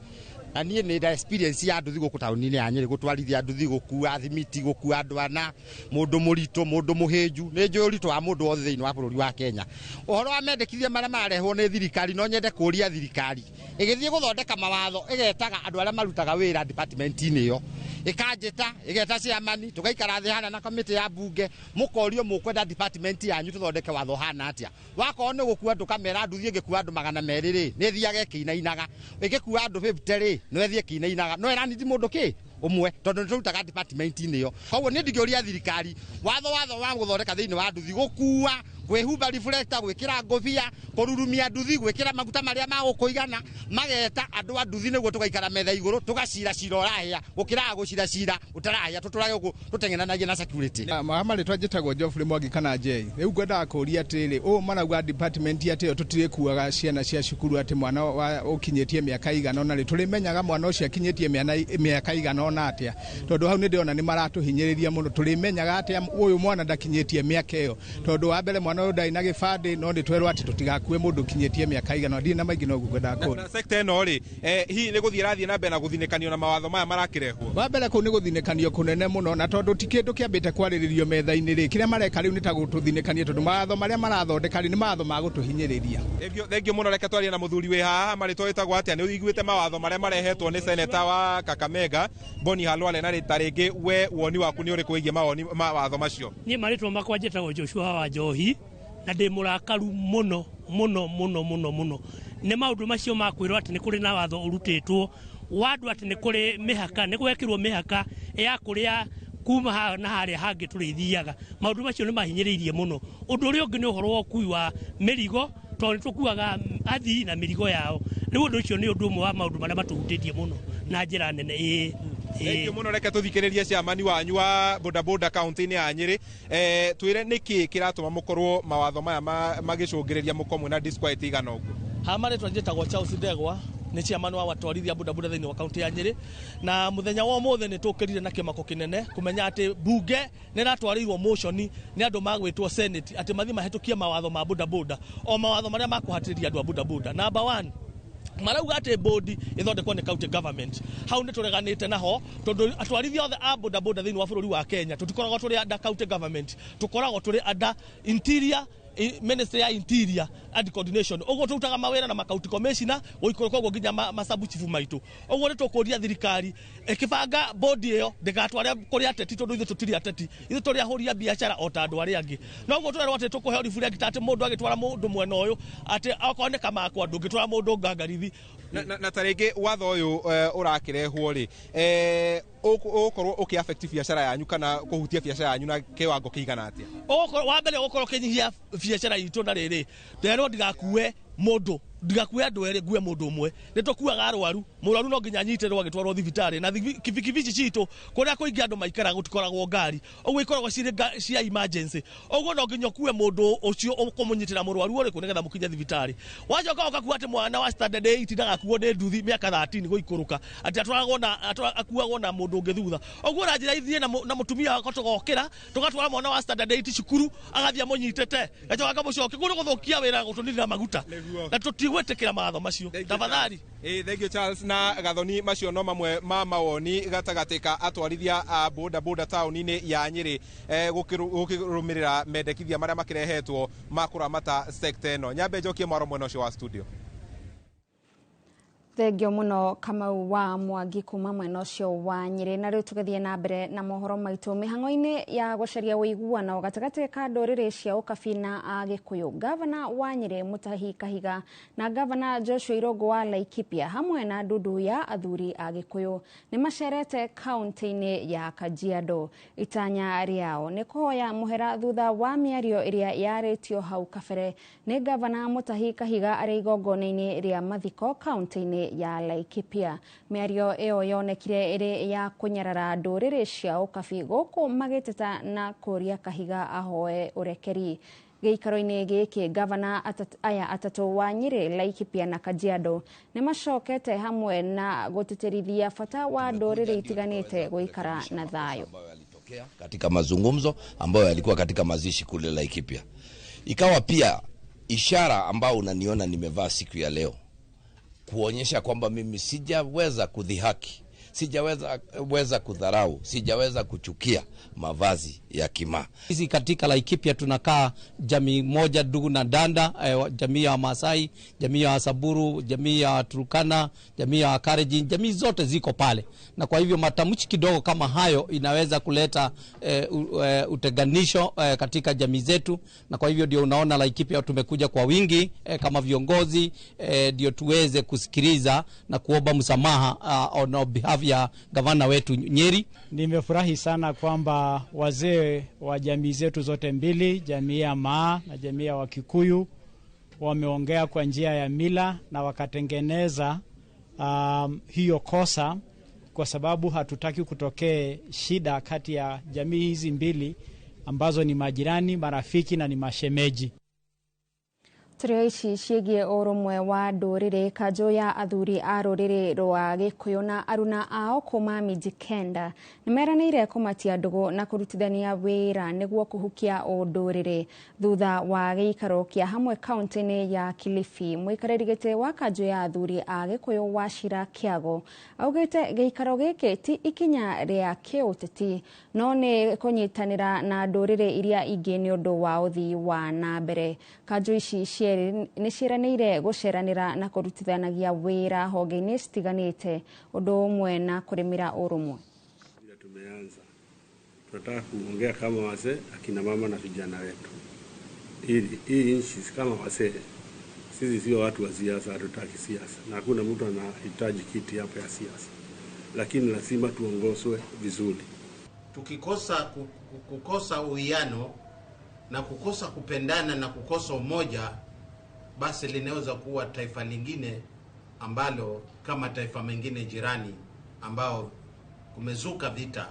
Na niĩ nĩ nda experience ya nduthi gũkũ taũni-inĩ ya Nyĩrĩ, gũtwarithia nduthi, gũkua thimiti, gũkua andũ ana, mũndũ mũritũ, mũndũ mũhĩnju. Nĩ njũĩ ũritũ wa mũndũ wothe thĩinĩ wa bũrũri wa Kenya. Ũhoro wa mendekithia marĩa mararehwo nĩ thirikari, no nyende kũũria thirikari ĩgĩthiĩ gũthondeka mawatho ĩgetaga andũ arĩa marutaga wĩra department-inĩ ĩyo, ĩkanjĩta, ĩgeta chairman, tũgaikara thĩ hana na kamĩtĩ ya mbunge, mũkorio mũkwenda department yanyu tũthondeke watho hana atĩa. Wakorwo nĩ gũkua andũ kamera nduthi ĩngĩkua andũ 200 rĩ, nĩ ĩthiaga ĩkĩinainaga, ĩngĩkua andũ 50 rĩ, no ĩthiĩ ĩkĩinainaga, no ĩranindi mũndũ kĩ ũmwe, tondũ nĩ tũrutaga department-inĩ ĩyo. Koguo niĩ ndingĩũria thirikari watho wa gũthondeka thĩinĩ wa nduthi, gũkua Kwĩhumba reflector, gwĩkĩra ngũbia, kũrurumia nduthi, gwĩkĩra maguta marĩa magũkũigana, mageta andũ a nduthi nĩguo tũgaikara metha igũrũ, tũgacira cira ũrahĩa, gũkĩraga gũcira cira ũtarahĩa, tũtũrage gũkũ tũteng'eranagia na security. Marĩtwa njĩtagwo Geoffrey Mwangi kana Jay. Rĩu ngwendaga kũũria atĩrĩrĩ, ũũ marauga department atĩ ĩyo tũtirĩkuaga ciana cia cukuru atĩ mwana ũkinyĩtie mĩaka igana ũna rĩ, tũrĩmenyaga mwana ũcio akinyĩtie mĩaka igana ũna atĩa? Tondũ hau nĩ ndĩrona nĩ maratũhinyĩrĩria mũno, tũrĩmenyaga atĩa ũyũ mwana ndakinyĩtie mĩaka ĩyo? Tondũ wa mbere mwana ũyũ ndarĩ na gĩbandĩ, no nĩ twerwo atĩ tũtigakue mũndũ ũkinyĩtie mĩaka igana. Ndirĩ na maingĩ no ũguo ngwendaga kũũria. Na sector ĩno rĩ, hihi nĩ gũthiĩ ĩrathiĩ na mbere na gũthinĩkanio na mawatho maya marakĩrehwo? Wa mbere kũu nĩ gũthinĩkanio kũnene mũno, na tondũ ti kĩndũ kĩambĩte kwarĩrĩrio metha-inĩ rĩ, kĩrĩa mareka rĩu nĩ ta gũtũthinĩkania, tondũ mawatho marĩa marathondeka rĩ nĩ mawatho ma gũtũhinyĩrĩria. Thengio mũno. Reke twarie na mũthuri wĩ haha, marĩtwa wĩtagwo atĩa? Nĩ ũiguĩte mawatho marĩa marehetwo nĩ seneta wa Kakamega Boni Khalwale, na ta rĩngĩ we woni waku nĩ ũrĩkũ wĩgiĩ mawoni mawatho macio? Niĩ marĩtwa makwa njĩtagwo Joshua wa Njohi, na ndĩ mũrakaru mũno mũno mũno mũno mũno nĩ maũndũ macio ma kwĩrwo atĩ nĩ kũrĩ na watho ũrutĩtwo wa andũ atĩ nĩ kũrĩ mĩhaka, nĩ gwekĩrwo mĩhaka ya kũrĩa kuma haha na harĩa hangĩ tũrĩthiaga. Maũndũ macio nĩ mahinyĩrĩirie mũno. Ũndũ ũrĩa ũngĩ nĩ ũhoro wa ũkui wa mĩrigo, tondũ nĩ tũkuaga athii na mĩrigo yao. Rĩu ũndũ ũcio nĩ ũndũ ũmwe wa maũndũ marĩa matũhutĩtie mũno na njĩra nene. Ĩĩ. Thank you mũno. Reke tũthikĩrĩrie ciamani wanyu wa bodaboda kaunti-inĩ ya Nyĩrĩ, twĩre nĩkĩ kĩratũma mũkorwo mawatho maya magĩcũngĩrĩria mũkorwo mwĩna disquiet igana ũguo. Ha marĩtwa njĩtagwo Charles Ndegwa, nĩ chairman wa atwarithia bodaboda thĩinĩ wa kaunti ya Nyĩrĩ, na mũthenya wa ũmũthĩ nĩ tũkĩrire na kĩmako kĩnene kũmenya atĩ bunge nĩ ĩratwarĩirwo motion nĩ andũ magwĩtwo Senate atĩ mathiĩ mahĩtũkie mawatho ma bodaboda, o mawatho marĩa makũhatĩrĩria andũ a bodaboda. Number 1, marauga atĩ bodi ĩthondekwo nĩ county government. Hau nĩ tũreganĩte naho, tondũ atwarithia othe a bodaboda thĩinĩ wa bũrũri wa Kenya tũtikoragwo tũrĩ under county government, tũkoragwo tũrĩ under interior, Ministry ya Interior and Coordination. Ũguo tũrutaga mawĩra na ma-county commissioner gũikũrũka ũguo nginya ma-sub chief maitũ. Ũguo nĩ tũkũria thirikari ĩkĩbanga bodi ĩyo ndĩgatware kũrĩ ateti, tondũ ithuĩ tũtirĩ ateti, ithuĩ tũrĩ ahũri a biacara o ta andũ arĩa angĩ. Noguo tũrerwo atĩ tũkũheo reflector atĩ mũndũ agĩtwara mũndũ mwena ũyũ atĩ okorwo nĩ kamakwa ndũngĩtwara mũndũ ngangarithi. Na ta rĩngĩ watho ũyũ ũrakĩrehwo rĩ, ũgũkorwo ũkĩ affect biacara yanyu kana kũhutia biacara yanyu na kĩwango kĩigana atĩa? Wa mbere ũgũkorwo ũkĩnyihia biacara itũ, na rĩrĩ nderwo ndigakue mũndũ, ndigakue andũ erĩ, ngue mũndũ ũmwe. Nĩ tũkuaga arwaru, mũrwaru no nginya anyitĩrwo agĩtwarwo thibitarĩ, na kibikibi ici citũ kũrĩa kũingĩ andũ maikaraga gũtikoragwo ngari, ũguo ikoragwo cirĩ cia emergency. Ũguo no nginya ũkue mũndũ ũcio ũkũmũnyitĩra mũrwaru ũrĩkũ nĩgetha mũkinye thibitarĩ. Wacoka ũgakua atĩ mwana wa standard 8 ndagakuo nĩ nduthi mĩaka 13 gũikũrũka, atĩ atwaragwo na akuagwo na mũndũ ũngĩ thutha. Ũguo ũranjĩra ithiĩ na mũtumia wakwa tũgokĩra tũgatwara mwana wa standard 8 cukuru agathiĩ amũnyitĩte gacoka akamũcokia, kũu nĩ gũthũkia wĩra, gũtũninĩra maguta, na tũtigwĩtĩkĩra mawatho macio tafadhali. Thank you Charles. Na Gathoni, macio no mamwe ma mawoni gatagatĩ ka atwarithia a boda boda taũni-inĩ ya Nyĩrĩ, gũkĩrũmĩrĩra mendekithia marĩa makĩrehetwo ma kũramata sector ĩno. Nyambe njokie mwaro mwena ũcio wa studio. Thengio mũno Kamau wa Mwangi kuma mwena ũcio wa Nyĩrĩ. Na rĩu tũgĩthiĩ na mbere na mohoro maitũ mĩhang'o-inĩ ya gũcaria ũiguano gatagatĩ ka ndũrĩrĩ cia Ũkabi na Agĩkũyũ. Gavana wa Nyĩrĩ Mutahi Kahiga na Gavana Joshua Irũngũ wa Laikipia hamwe na ndundu ya athuri a Gĩkũyũ nĩ macerete kaunti-inĩ ya Kajiado. Itanya rĩao nĩ kũhoya mũhera thutha wa mĩario ĩrĩa yarĩtio hau kabere nĩ Gavana Mutahi Kahiga arĩ igongona-inĩ rĩa mathiko kaunti-inĩ ya Laikipia. Mĩario ĩyo yonekire ĩrĩ ya kũnyarara ndũrĩrĩ cia Ũkabi gũkũ magĩteta na kũria Kahiga ahoe ũrekeri. Gĩikaro-inĩ gĩkĩ gavana aya atatũ wa Nyĩrĩ, Laikipia na Kajiado nĩ macokete hamwe na gũtĩtĩrithia bata wa ndũrĩrĩ itiganĩte gũikara na thayũ. Katika mazungumzo ambayo yalikuwa katika mazishi kule Laikipia, ikawa pia ishara ambao unaniona nimevaa siku ya leo, kuonyesha kwamba mimi sijaweza kudhihaki, sijaweza kudharau, sijaweza kuchukia mavazi ya kimaa. Sisi katika Laikipia tunakaa jamii moja ndugu na danda, jamii ya Maasai, jamii ya Samburu, jamii ya Turkana, jamii ya Kalenjin, jamii zote ziko pale. Na kwa hivyo matamshi kidogo kama hayo inaweza kuleta utenganisho katika jamii zetu, na kwa hivyo ndio unaona Laikipia tumekuja kwa wingi kama viongozi, ndio tuweze kusikiliza na kuomba msamaha on behalf ya gavana wetu Nyeri. Nimefurahi sana kwamba wazee wa jamii zetu zote mbili, jamii ya Maa na jamii ya Wakikuyu, wameongea kwa njia ya mila na wakatengeneza hiyo kosa, kwa sababu hatutaki kutokee shida kati ya jamii hizi mbili ambazo ni majirani, marafiki na ni mashemeji. Tũrĩ ici ciĩgiĩ ũrũmwe wa ndũrĩrĩ kanjũ ya athuri a rũrĩrĩ rwa Gĩkũyũ na aruna ao kuma Mijikenda nĩmeranĩire kũmatia ndũgũ na kũrutithania wĩra nĩguo kũhukia ũndũrĩrĩ thutha wa gĩikaro kĩa hamwe kaunti-inĩ ya Kilifi. Mũikarĩri gĩtĩ wa kanjũ ya athuri a Gĩkũyũ Wachira Kĩago augĩte gĩikaro gĩkĩ ti ikinya rĩa kĩũteti no nĩ kũnyitanĩra na ndũrĩrĩ iria ingĩ nĩ ũndũ wa ũthii wa na mbere. Kanjũ ici nĩ ciĩranĩire gũceranĩra na kũrutithanagia wĩra honge-inĩ citiganĩte ũndũ ũmwe na kũrĩmĩra ũrũmwe. Tumeanza, tunataka kuongea kama wazee, akina mama na vijana wetu, ili hii nchi kama wazee, sisi sio watu wa siasa, hatutaki siasa na hakuna mtu anahitaji kiti hapa ya siasa, lakini lazima tuongozwe vizuri. Tukikosa kukosa uwiano na kukosa kupendana na kukosa umoja, basi linaweza kuwa taifa lingine ambalo kama taifa mengine jirani ambao kumezuka vita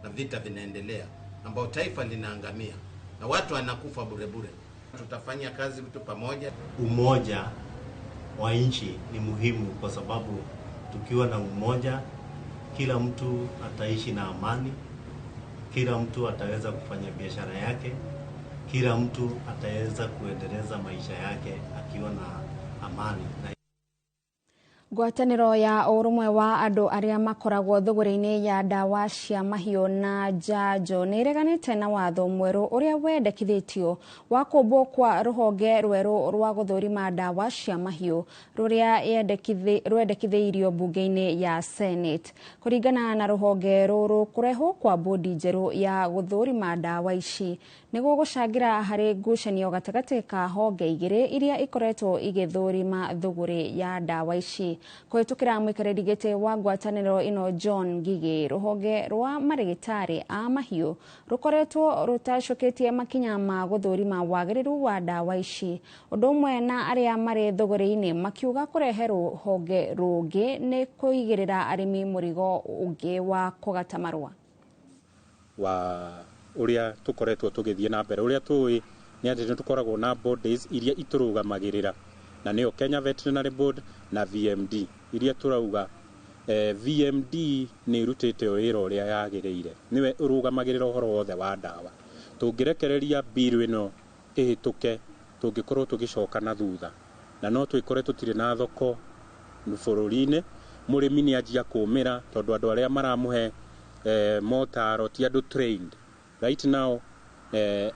na vita vinaendelea, ambao taifa linaangamia na watu wanakufa bure bure. Tutafanya kazi vitu pamoja. Umoja wa nchi ni muhimu kwa sababu tukiwa na umoja, kila mtu ataishi na amani, kila mtu ataweza kufanya biashara yake, kila mtu ataweza kuendeleza maisha yake akiwa na amani. Ngwatanĩro ya ũrũmwe wa andũ arĩa makoragwo thũgũrĩ-inĩ ya ndawa cia mahiũ na njanjo nĩ ĩreganĩte na watho mwerũ ũrĩa wendekithĩtio wa kũmbwo kwa rũhonge rwerũ rwa gũthũrima ndawa cia mahiũ rũrĩa rwendekithĩirio mbunge-inĩ ya Senate. Kũringana na rũhonge rũrũ, kũrehwo kwa bodi njerũ ya gũthũrima ndawa ici nĩguo gũcangĩra harĩ ngucanio gatagatĩ ka honge igĩrĩ iria ikoretwo igĩthũrima thũgũrĩ ya ndawa ici. Kũhĩtũkĩra mũikarĩri gĩtĩ wa ngwatanĩro ĩno John Ngigĩ, rũhonge rwa marĩgĩtarĩ a mahiũ rũkoretwo rũtacũkĩtie makinya ma gũthũrima wagĩrĩru wa ndawa ici, ũndũ ũmwe na arĩa marĩ thũgũrĩ-inĩ makiuga kũrehe rũhonge rũngĩ nĩ kũigĩrĩra arĩmi mũrigo ũngĩ wa kũgata marũa. Wa ũrĩa tũkoretwo tũgĩthiĩ na mbere, ũrĩa tũĩ nĩ atĩ nĩ tũkoragwo na bodies iria itũrũgamagĩrĩra, na nĩyo Kenya Veterinary Board na VMD iria tũrauga VMD nĩ ĩrutĩte wĩra ũrĩa yagĩrĩire, nĩwe ũrũgamagĩrĩra ũhoro wothe wa ndawa. Tũngĩrekereria bill ĩno ĩhĩtũke, tũngĩkorwo tũgĩcoka na thutha na no twĩkore tũtirĩ na thoko bũrũri-inĩ. Mũrĩmi nĩ anjia kũmĩra tondũ andũ arĩa maramũhe motaro ti andũ trained right now.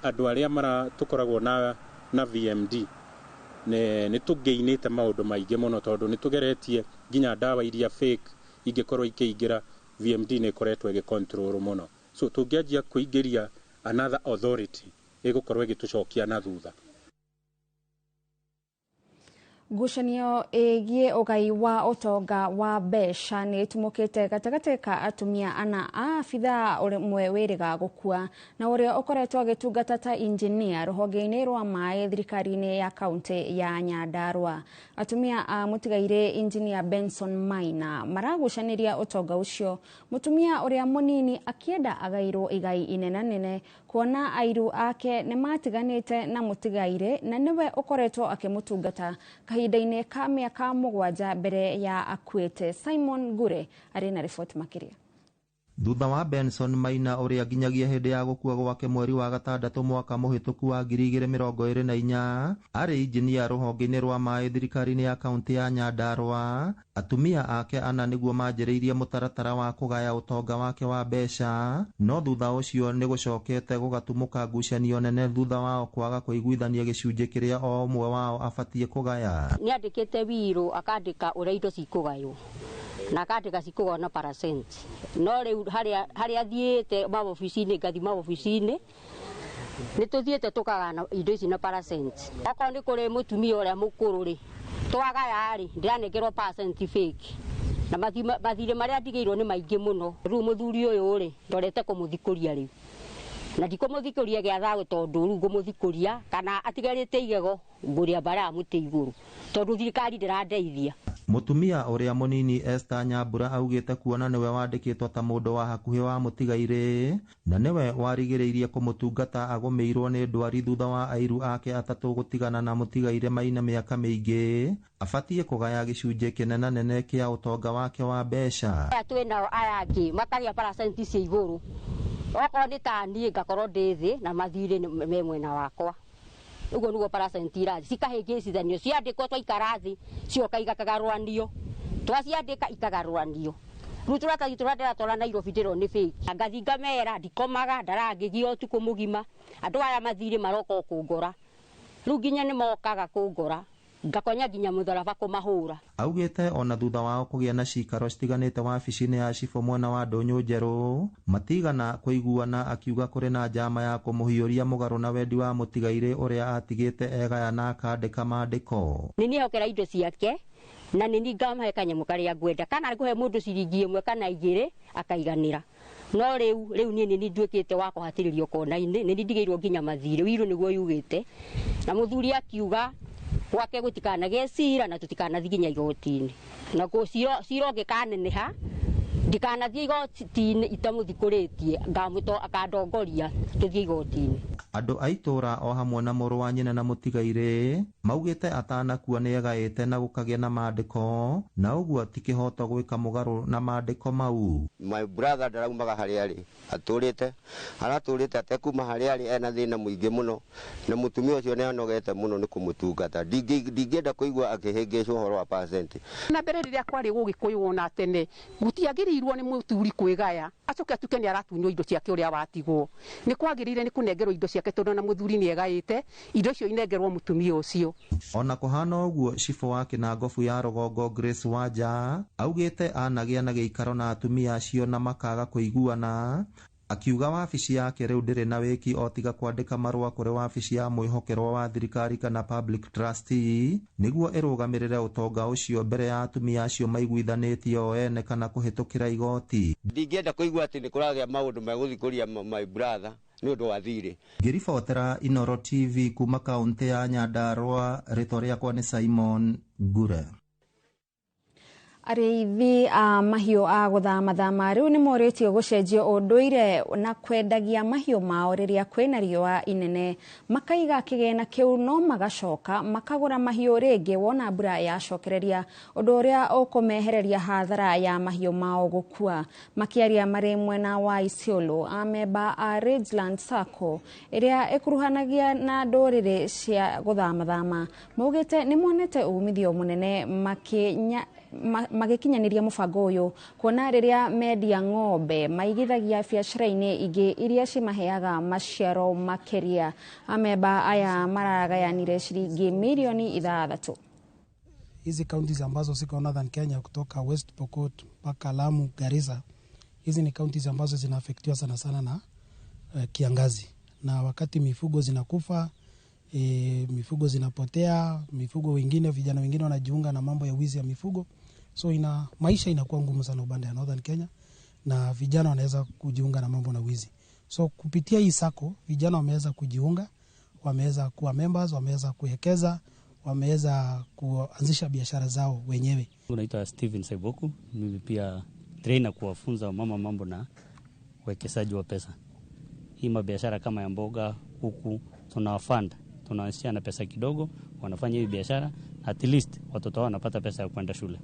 Andũ arĩa tũkoragwo na VMD nĩ tũngĩinĩte maũndũ maingĩ mũno tondũ nĩ tũgeretie nginya ndawa iria fake ingĩkorwo ikĩingĩra, VMD nĩ ĩkoretwo ĩgĩcontrol mũno. So tũngĩanjia kũingĩria another authority ĩgũkorwo ĩgĩtũcokia na thutha. Ngucanio ĩgiĩ ũgai wa ũtonga wa mbeca nĩ ĩtumũkĩte gatagatĩ ka atumia ana a abithaa ũmwe wĩrĩga gũkua na ũrĩa ũkoretwo agĩtungata ta injinia rũhonge-inĩ rwa maĩ thirikari-inĩ ya kaunti ya Nyandarua. Atumia a mũtigairĩ injinia Benson Maina maragucanĩria ũtonga ũcio, mũtumia ũrĩa mũnini akĩenda agairwo igai inenanene kuona airu ake nĩ matiganĩte na mũtigairĩ na nĩwe ũkoretwo akĩmũtungata kahinda-inĩ ka mĩaka 7 mbere ya akuĩte. Simon Ngure arĩ na riboti makĩria. Thutha wa Benson Maina ũrĩa nginyagia hĩndĩ ya gũkua gwake mweri wa gatandatũ mwaka mũhĩtũku wa 2024 arĩ injinia rũhonge-inĩ rwa maĩ thirikari-inĩ ya kaunti ya Nyandarua, atumia ake ana nĩguo manjĩrĩirie mũtaratara wa kũgaya ũtonga wake wa mbeca, no thutha ũcio nĩ gũcokete gũgatumũka ngucanio nene thutha wao kwaga kũiguithania gĩcunjĩ kĩrĩa o ũmwe wao abatiĩ kũgaya. Nĩandĩkĩte wirũ akandĩka ũrĩa indo cikũgaywo na akandĩka cikũgaywo na percent, no rĩu harĩa thiĩte mawobici-inĩ ngathi mawobici-inĩ nĩ tũthiĩte tũkagana indo ici na percent. Okorwo nĩ kũrĩ mũtumia ũrĩa mũkũrũ rĩ, twagaya rĩ, ndĩranengerwo percent fake. Na mathirĩ marĩa ndigĩirwo nĩ maingĩ mũno. Rĩu mũthuri ũyũ rĩ, ndorete kũmũthikũria rĩu. Na ndikũmũthikũria gĩa thayũ tondũ rĩu ngũmũthikũria kana atigarĩte igego ngũrĩa mbara mũtĩ igũrũ tondũ thirikari ndĩrandeithia. Mũtumia ũrĩa mũnini Esther Nyambura augĩte kuona nĩwe wandĩkĩtwo ta mũndũ wa hakuhĩ wa mũtigairĩ na nĩwe warigĩrĩirie kũmũtungata agũmĩirwo nĩ ndwari thutha wa airu ake atatũ gũtigana na mũtigairĩ Maina mĩaka mĩingĩ, abatiĩ kũgaya gĩcunjĩ kĩnenanene kĩa ũtonga wake wa mbeca. Aya twĩ nao aya angĩ makagĩa paracenti cia igũrũ, okorwo nĩ ta niĩ ngakorwo ndĩ thĩ na mathirĩ me mwena wakwa. Ũguo nĩguo paracenti irathi cikahĩngĩcithanio, ciandĩkwo twaikara thĩ cioka ikagarũranio, twaciandĩka ikagarũranio. Rĩu tũratathi tũrĩa ndĩratwara Nairobi ndĩrona nĩ fake. Ngathi ngamera ndikomaga, ndarangĩgia ũtukũ mũgima. Andũ aya mathirĩ maroka o kũngora, rĩu nginya nĩ mokaga kũngora, ngakonya nginya mũtharaba kũmahũra. Augĩte ona thutha wao kũgĩa na cikaro citiganĩte wabici-inĩ ya cibũ mwena wa Ndũnyũ Njerũ matigana kũiguana, akiuga kũrĩ na njama ya kũmũhiũria mũgarũ na wendi wa mũtigairĩ ũrĩa atigĩte egaya na akandĩka maandĩko. Nĩ niĩ indo ciake na nĩ niĩ ngamahe kanyamũ karĩa ngwenda, kana ngũhe mũndũ ciringi ĩmwe kana igĩrĩ akaiganĩra. No rĩu niĩ nĩ niĩ nduĩkĩte wa kũhatĩrĩrio kona-inĩ, nĩ niĩ ndigĩirwo nginya mathirĩ, wirũ nĩguo yugĩte. Na mũthuri akiuga gwake gũtikanagĩe cira na tũtikanathiĩ nginya igoti-inĩ, na cira ũngĩkaneneha ndikanathiĩ igoti-inĩ itamũthikũrĩtie, akandongoria tũthiĩ igoti-inĩ. Andũ a itũra o hamwe na mũrũ wa nyina na mũtigairĩ maugĩte atanakua nĩ egaĩte na gũkagĩa na maandĩko, na ũguo ti kĩhoto gwĩka mũgarũ na maandĩko mau. My brother ndaraumaga harĩa arĩ, atũrĩte aratũrĩte atekuma harĩa arĩ, ena thĩna mũingĩ mũno, na mũtumia ũcio nĩ anogete mũno nĩ kũmũtungata. Ndingĩenda kũigua akĩhĩngĩcwo ũhoro wa percent. Na mbere rĩrĩa kwarĩ Gũgĩkũyũ ona tene gũtiagĩrĩirwo nĩ mũthuri kwĩgaya acoke atuke nĩ aratunywo indo ciake ũrĩa watigwo. Nĩ kwagĩrĩire nĩ kũnengerwo indo ciake tondũ na mũthuri nĩ egaĩte indo icio inengerwo mũtumia ũcio. Ona kũhana ũguo, cibũ wa Kĩnangobu ya Rũgongo Grace Wanja augĩte anagĩa na gĩikaro na atumia acio na makaga kũiguana, akiuga wabici yake rĩu ndĩrĩ na wĩki o tiga kwandĩka marũa kũrĩ wabici ya mwĩhokerwo wa thirikari kana public trustee nĩguo ĩrũgamĩrĩre ũtonga ũcio mbere ya atumia acio maiguithanĩtie o ene kana kũhĩtũkĩra igoti. Ndingĩenda kũigua atĩ nĩ kũragĩa maũndũ megũthikũria my brother nĩ ũndũ wa thirĩ. Ngĩribotera Inoro TV kuma kaũntĩ ya Nyandarũa, rĩtwa rĩakwa nĩ Simon Ngure. Arĩithi a mahiũ a gũthamathama rĩu nĩ morĩtio gũcenjio ũndũire na kwendagia mahiũ mao rĩrĩa kwĩna riũa inene, makaiga kĩgĩna kĩu no magacoka makagũra mahiũ rĩngĩ wona mbura yacokereria, ũndũ ũrĩa ũkũmehereria hathara ya mahiũ mao gũkua. Makĩaria marĩ mwena wa Isiolo, amemba a Ridgeland Sacco ĩrĩa ĩkuruhanagia na ndũrĩrĩ cia gũthamathama maugĩte nĩ monete umithio mũnene magĩkinyanĩria mũbango ũyũ, kuona rĩrĩa mendia ng'ombe maigithagia biacara-inĩ ingĩ iria cimaheaga maciaro makĩria. Amemba aya maragayanire ciringi milioni 6. Hizi counties ambazo ziko Northern Kenya kutoka West Pokot mpaka Lamu, Garissa, hizi ni counties ambazo zinaafektiwa sana sana na kiangazi, na wakati mifugo zinakufa, mifugo zinapotea, mifugo wengine, vijana wengine wanajiunga na mambo ya wizi ya mifugo. So maisha inakuwa ngumu sana upande ya Northern Kenya, na vijana wanaweza kujiunga na mambo na wizi. So kupitia hii sacco vijana wameweza kujiunga, wameweza kuwa members, wameweza kuwekeza, wameweza kuanzisha biashara zao wenyewe. Naitwa Steven Saiboku, mimi pia trainer kuwafunza mama mambo na uwekezaji wa pesa. Hii mabiashara kama ya mboga, kuku, tunawafund, tunaanzisha na pesa kidogo, wanafanya hii biashara, at least watoto wao wanapata pesa ya kwenda shule.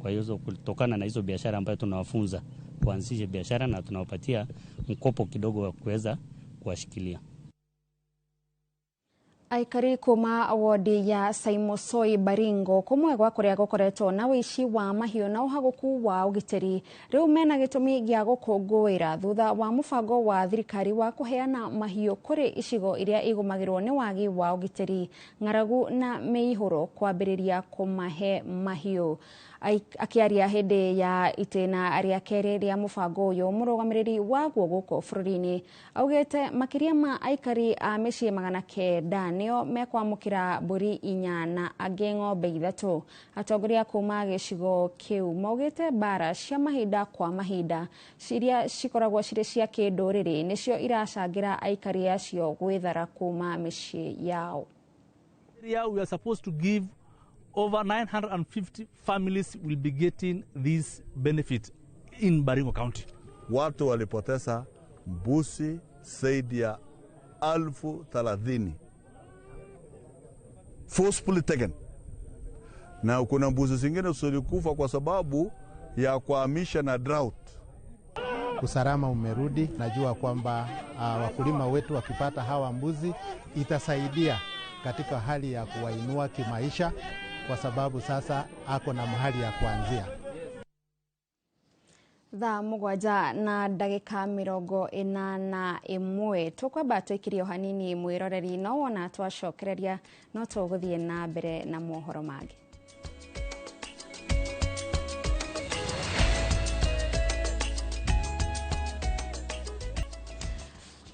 Kwa hiyo kutokana na hizo biashara ambayo tunawafunza kuanzisha biashara na tunawapatia mkopo kidogo wa kuweza kuwashikilia. Aikari kuma wodi ya Saimosoi Baringo kumwe gwa kuria gukoretwo na wici wa mahiũ na ũhagũku wa ũgitĩri rĩu mena gĩtũmi gĩa gũkũngũĩra thutha wa mũbango wa thirikari wa kũheana mahiũ kũrĩ icigo iria igũmagĩrwo nĩ wagi wa ũgitĩri, ng'aragu na mĩihũro kwambĩrĩria kũmahe mahiũ. Akĩaria hĩndĩ ya itĩna rĩa kerĩ rĩa mũbango ũyũ, mũrũgamĩrĩri waguo gũkũ bũrũri-inĩ augĩte makĩria ma aikari a mĩciĩ 900 nĩo mekwamũkĩra mbũri 4 na angĩ ng'ombe 3. Atongoria kuma gĩcigo kĩu maugĩte mbara cia mahinda kwa mahinda iria cikoragwo cirĩ cia kĩndũrĩrĩ nĩcio iracangĩra aikari acio gwĩthara kuma mĩciĩ yao. We are supposed to give over 950 families will be getting this benefit in Baringo County. Watu walipoteza mbuzi zaidi ya 30,000 forcefully taken, na kuna mbuzi zingine zilikufa kwa sababu ya kuhamisha na drought. Usalama umerudi. Najua kwamba wakulima wetu wakipata hawa mbuzi itasaidia katika hali ya kuwainua kimaisha, kwa sababu sasa ako na mahali ya kuanzia. Thaa 7 na ndagĩka 41 tũkwamba tũikirie hanini mwĩroreri no wona twacokereria no tũgũthiĩ na mbere na mohoro mangĩ.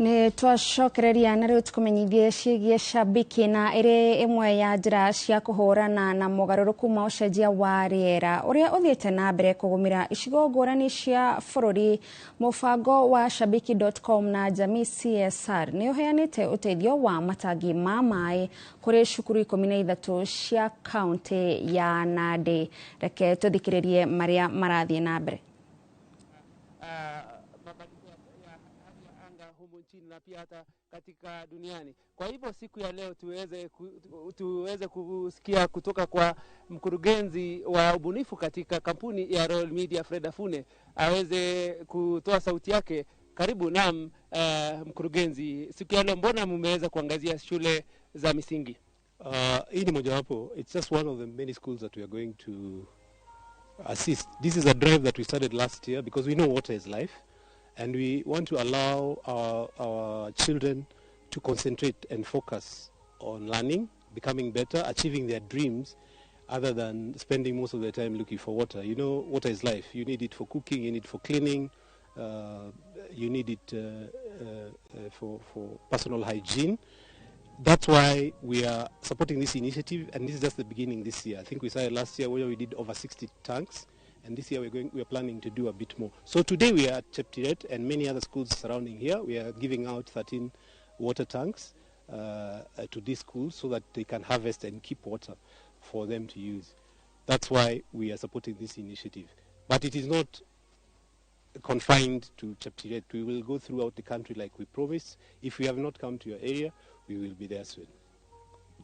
Nĩ twacokereria na rĩu tũkũmenyithie ciĩgiĩ Shabiki na ĩrĩ ĩmwe ya njĩra cia kũhũrana na mogarũrũku ma ũcenjia wa rĩera ũrĩa ũthiĩte na mbere kũgũmĩra icigo ngũrani cia bũrũri. Mũbango wa Shabiki.com na Jamii CSR nĩ ũheanĩte ũteithio wa matangi ma maĩ kũrĩ cukuru 13 cia kaunti ya Nandi. Reke tũthikĩrĩrie marĩa marathiĩ na mbere. Na pia hata katika duniani. Kwa hivyo siku ya leo tuweze kusikia kutoka kwa mkurugenzi wa ubunifu katika kampuni ya Royal Media, Fred Afune, aweze kutoa sauti yake. Karibu. Naam, mkurugenzi, siku ya leo mbona mmeweza kuangazia shule za misingi? Hii ni mojawapo. It's just one of the many schools that we are going to assist. This is a drive that we started last year because we know water is life. And we want to allow our children to concentrate and focus on learning, becoming better, achieving their dreams, other than spending most of their time looking for water. You know, water is life. You need it for cooking, you need it for cleaning, you need it for personal hygiene. That's why we are supporting this initiative, and this is just the beginning this year. I think we started last year where we did over 60 tanks. And this year we are planning to do a bit more. So today we are at Cheptiret and many other schools surrounding here. We are giving out 13 water tanks to these schools so that they can harvest and keep water for them to use. That's why we are supporting this initiative. But it is not confined to Cheptiret. We will go throughout the country like we promised. If we have not come to your area, we will be there soon.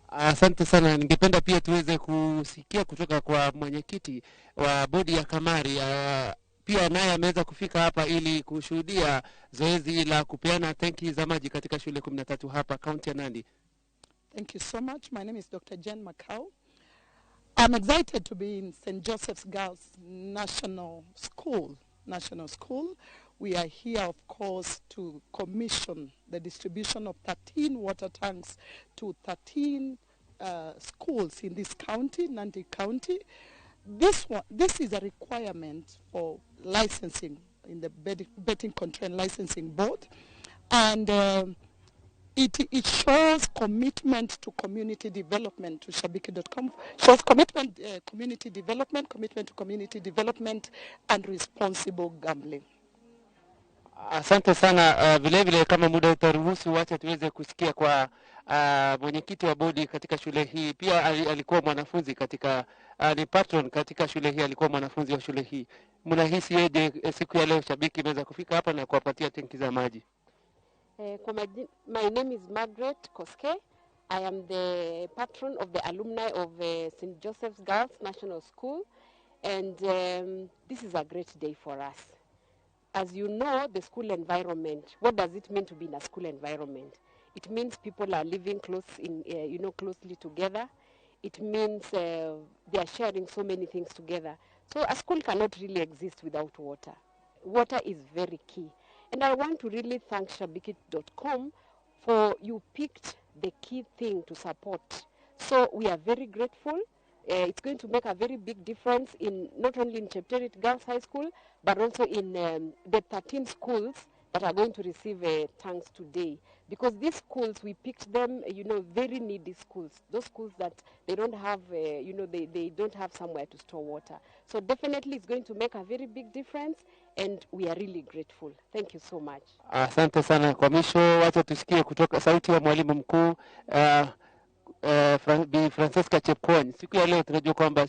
Asante sana. Ningependa pia tuweze kusikia kutoka kwa mwenyekiti wa bodi ya kamari. Pia naye ameweza kufika hapa ili kushuhudia zoezi la kupeana tenki za maji katika shule 13 hapa kaunti ya Nandi. Thank you so much. My name is Dr. Jen Macau. I'm excited to be in St. Joseph's Girls National School. We are here, of course, to commission the distribution of 13 water tanks to 13 schools in this county, Nandi County. This is a requirement for licensing in the Betting Control and Licensing Board. And it shows commitment to community development, to Shabiki.com, shows commitment, community development, commitment to community development and responsible gambling. Asante sana. Vile vile kama muda utaruhusu, wacha tuweze kusikia kwa mwenyekiti wa bodi katika shule hii. Pia alikuwa mwanafunzi katika ni patron katika shule hii, alikuwa mwanafunzi wa shule hii. Mnahisi aje siku ya leo Shabiki imeweza kufika hapa na kuwapatia tenki za maji? My name is Margaret Koske. I am the patron of the alumni of St. Joseph's Girls National School, and this is a great day for us. As you know, the school environment, what does it mean to be in a school environment? It means people are living close in, closely together. It means they are sharing so many things together. So a school cannot really exist without water. Water is very key. And I want to really thank Shabiki.com for you picked the key thing to support. So we are very grateful. It's going to make a very big difference in not only in Chepterit Girls High School, but also in the 13 schools that are going to receive tanks today. Because these schools, we picked them, very needy schools. Those schools that they don't have, they don't have somewhere to store water. So definitely it's going to make a very big difference, and we are really grateful. Thank you so much. Asante sana kwa misho. Wacha tusikie kutoka sauti ya mwalimu mkuu Bi Francesca Chepkwony. Siku ya leo tunajua kwamba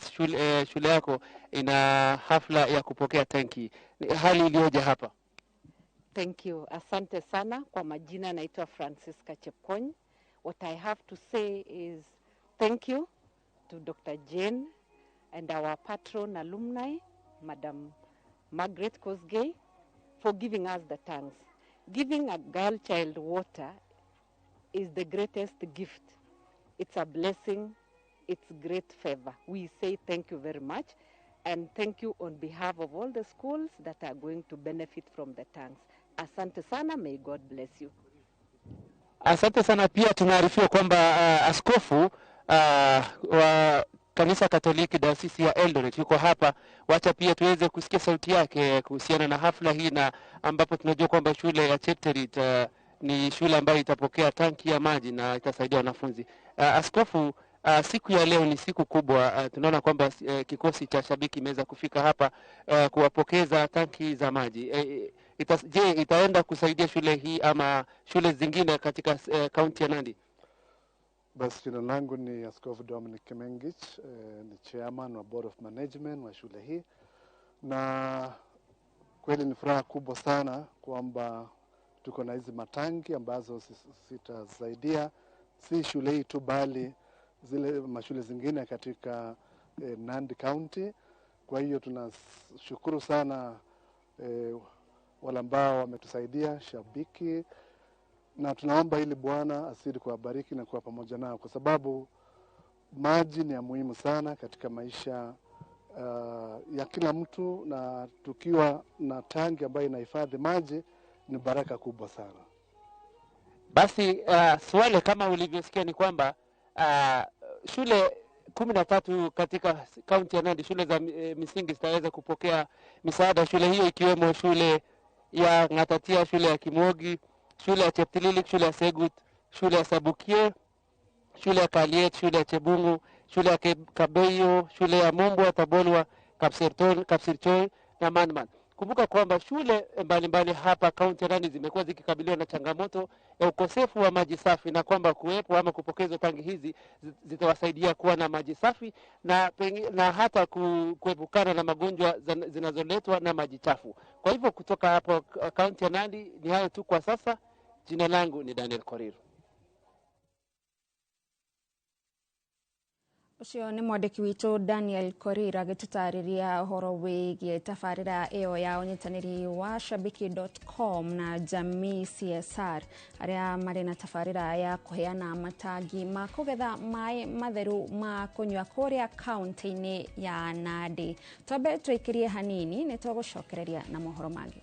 shule yako ina hafla ya kupokea tanki. Ni hali iliyoje hapa? Thank you. Asante sana. Kwa majina naitwa Francisca Chepkony. What I have to say is thank you to Dr. Jane and our patron alumni, Madam Margaret Kosgei, for giving us the tanks. Giving a girl child water is the greatest gift. It's a blessing. It's great favor. We say thank you very much, and thank you on behalf of all the schools that are going to benefit from the tanks. Asante sana. May God bless you. Asante sana. Pia tunaarifiwa kwamba askofu wa kanisa Katoliki dayosisi ya Eldoret yuko hapa. Wacha pia tuweze kusikia sauti yake kuhusiana na hafla hii, na ambapo tunajua kwamba shule ya Chepterit ni shule ambayo itapokea tanki ya maji na itasaidia wanafunzi. Askofu, siku ya leo ni siku kubwa. Tunaona kwamba kikosi cha shabiki imeweza kufika hapa kuwapokeza tanki za maji. Je, itaenda kusaidia shule hii ama shule zingine katika kaunti ya Nandi? Basi jina langu ni Askofu Dominic Kimengich, ni chairman wa Board of Management wa shule hii, na kweli ni furaha kubwa sana kwamba tuko na hizi matanki ambazo zitasaidia si shule hii tu bali zile mashule zingine katika Nandi County. Kwa hiyo tunashukuru sana wale ambao wametusaidia shabiki, na tunaomba ili Bwana azidi kuwabariki na kuwa pamoja nao, kwa sababu maji ni ya muhimu sana katika maisha ya kila mtu, na tukiwa na tangi ambayo inahifadhi maji ni baraka kubwa sana. Basi swali kama ulivyosikia ni kwamba shule 13 katika kaunti ya Nandi, shule za misingi zitaweza kupokea misaada. Shule hiyo ikiwemo shule ya Ng'atatia, shule ya Kimogi, shule ya Cheptililik, shule ya Segut, shule ya Sabukie, shule ya Kaliet, shule ya Chebungu, shule ya Kabeyo, shule ya Mumbwa, Tabolwa, Kapsirchoi na Manman. Kumbuka kwamba shule mbalimbali hapa kaunti ya Nandi zimekuwa zikikabiliwa na changamoto ya ukosefu wa maji safi, na kwamba kuwepo ama kupokezwa tangi hizi zitawasaidia kuwa na maji safi na hata kuepukana na magonjwa zinazoletwa na maji chafu. Kwa hivyo kutoka hapo kaunti ya Nandi ni hayo tu kwa sasa. Jina langu ni Daniel Korir. Ũcio nĩ mwandĩki witũ Daniel Korir agĩtũtarĩria ũhoro wĩgiĩ tabarĩra ĩyo ya ũnyitanĩri wa shabiki.com na Jamii CSR arĩa marĩ na tabarĩra ya kũheana matangi ma kũgetha maĩ matheru ma kũnyua kũrĩa kaunti-inĩ ya Nandi. Twambe tũikĩrie hanini nĩ tũgũcokereria na mohoro mangĩ.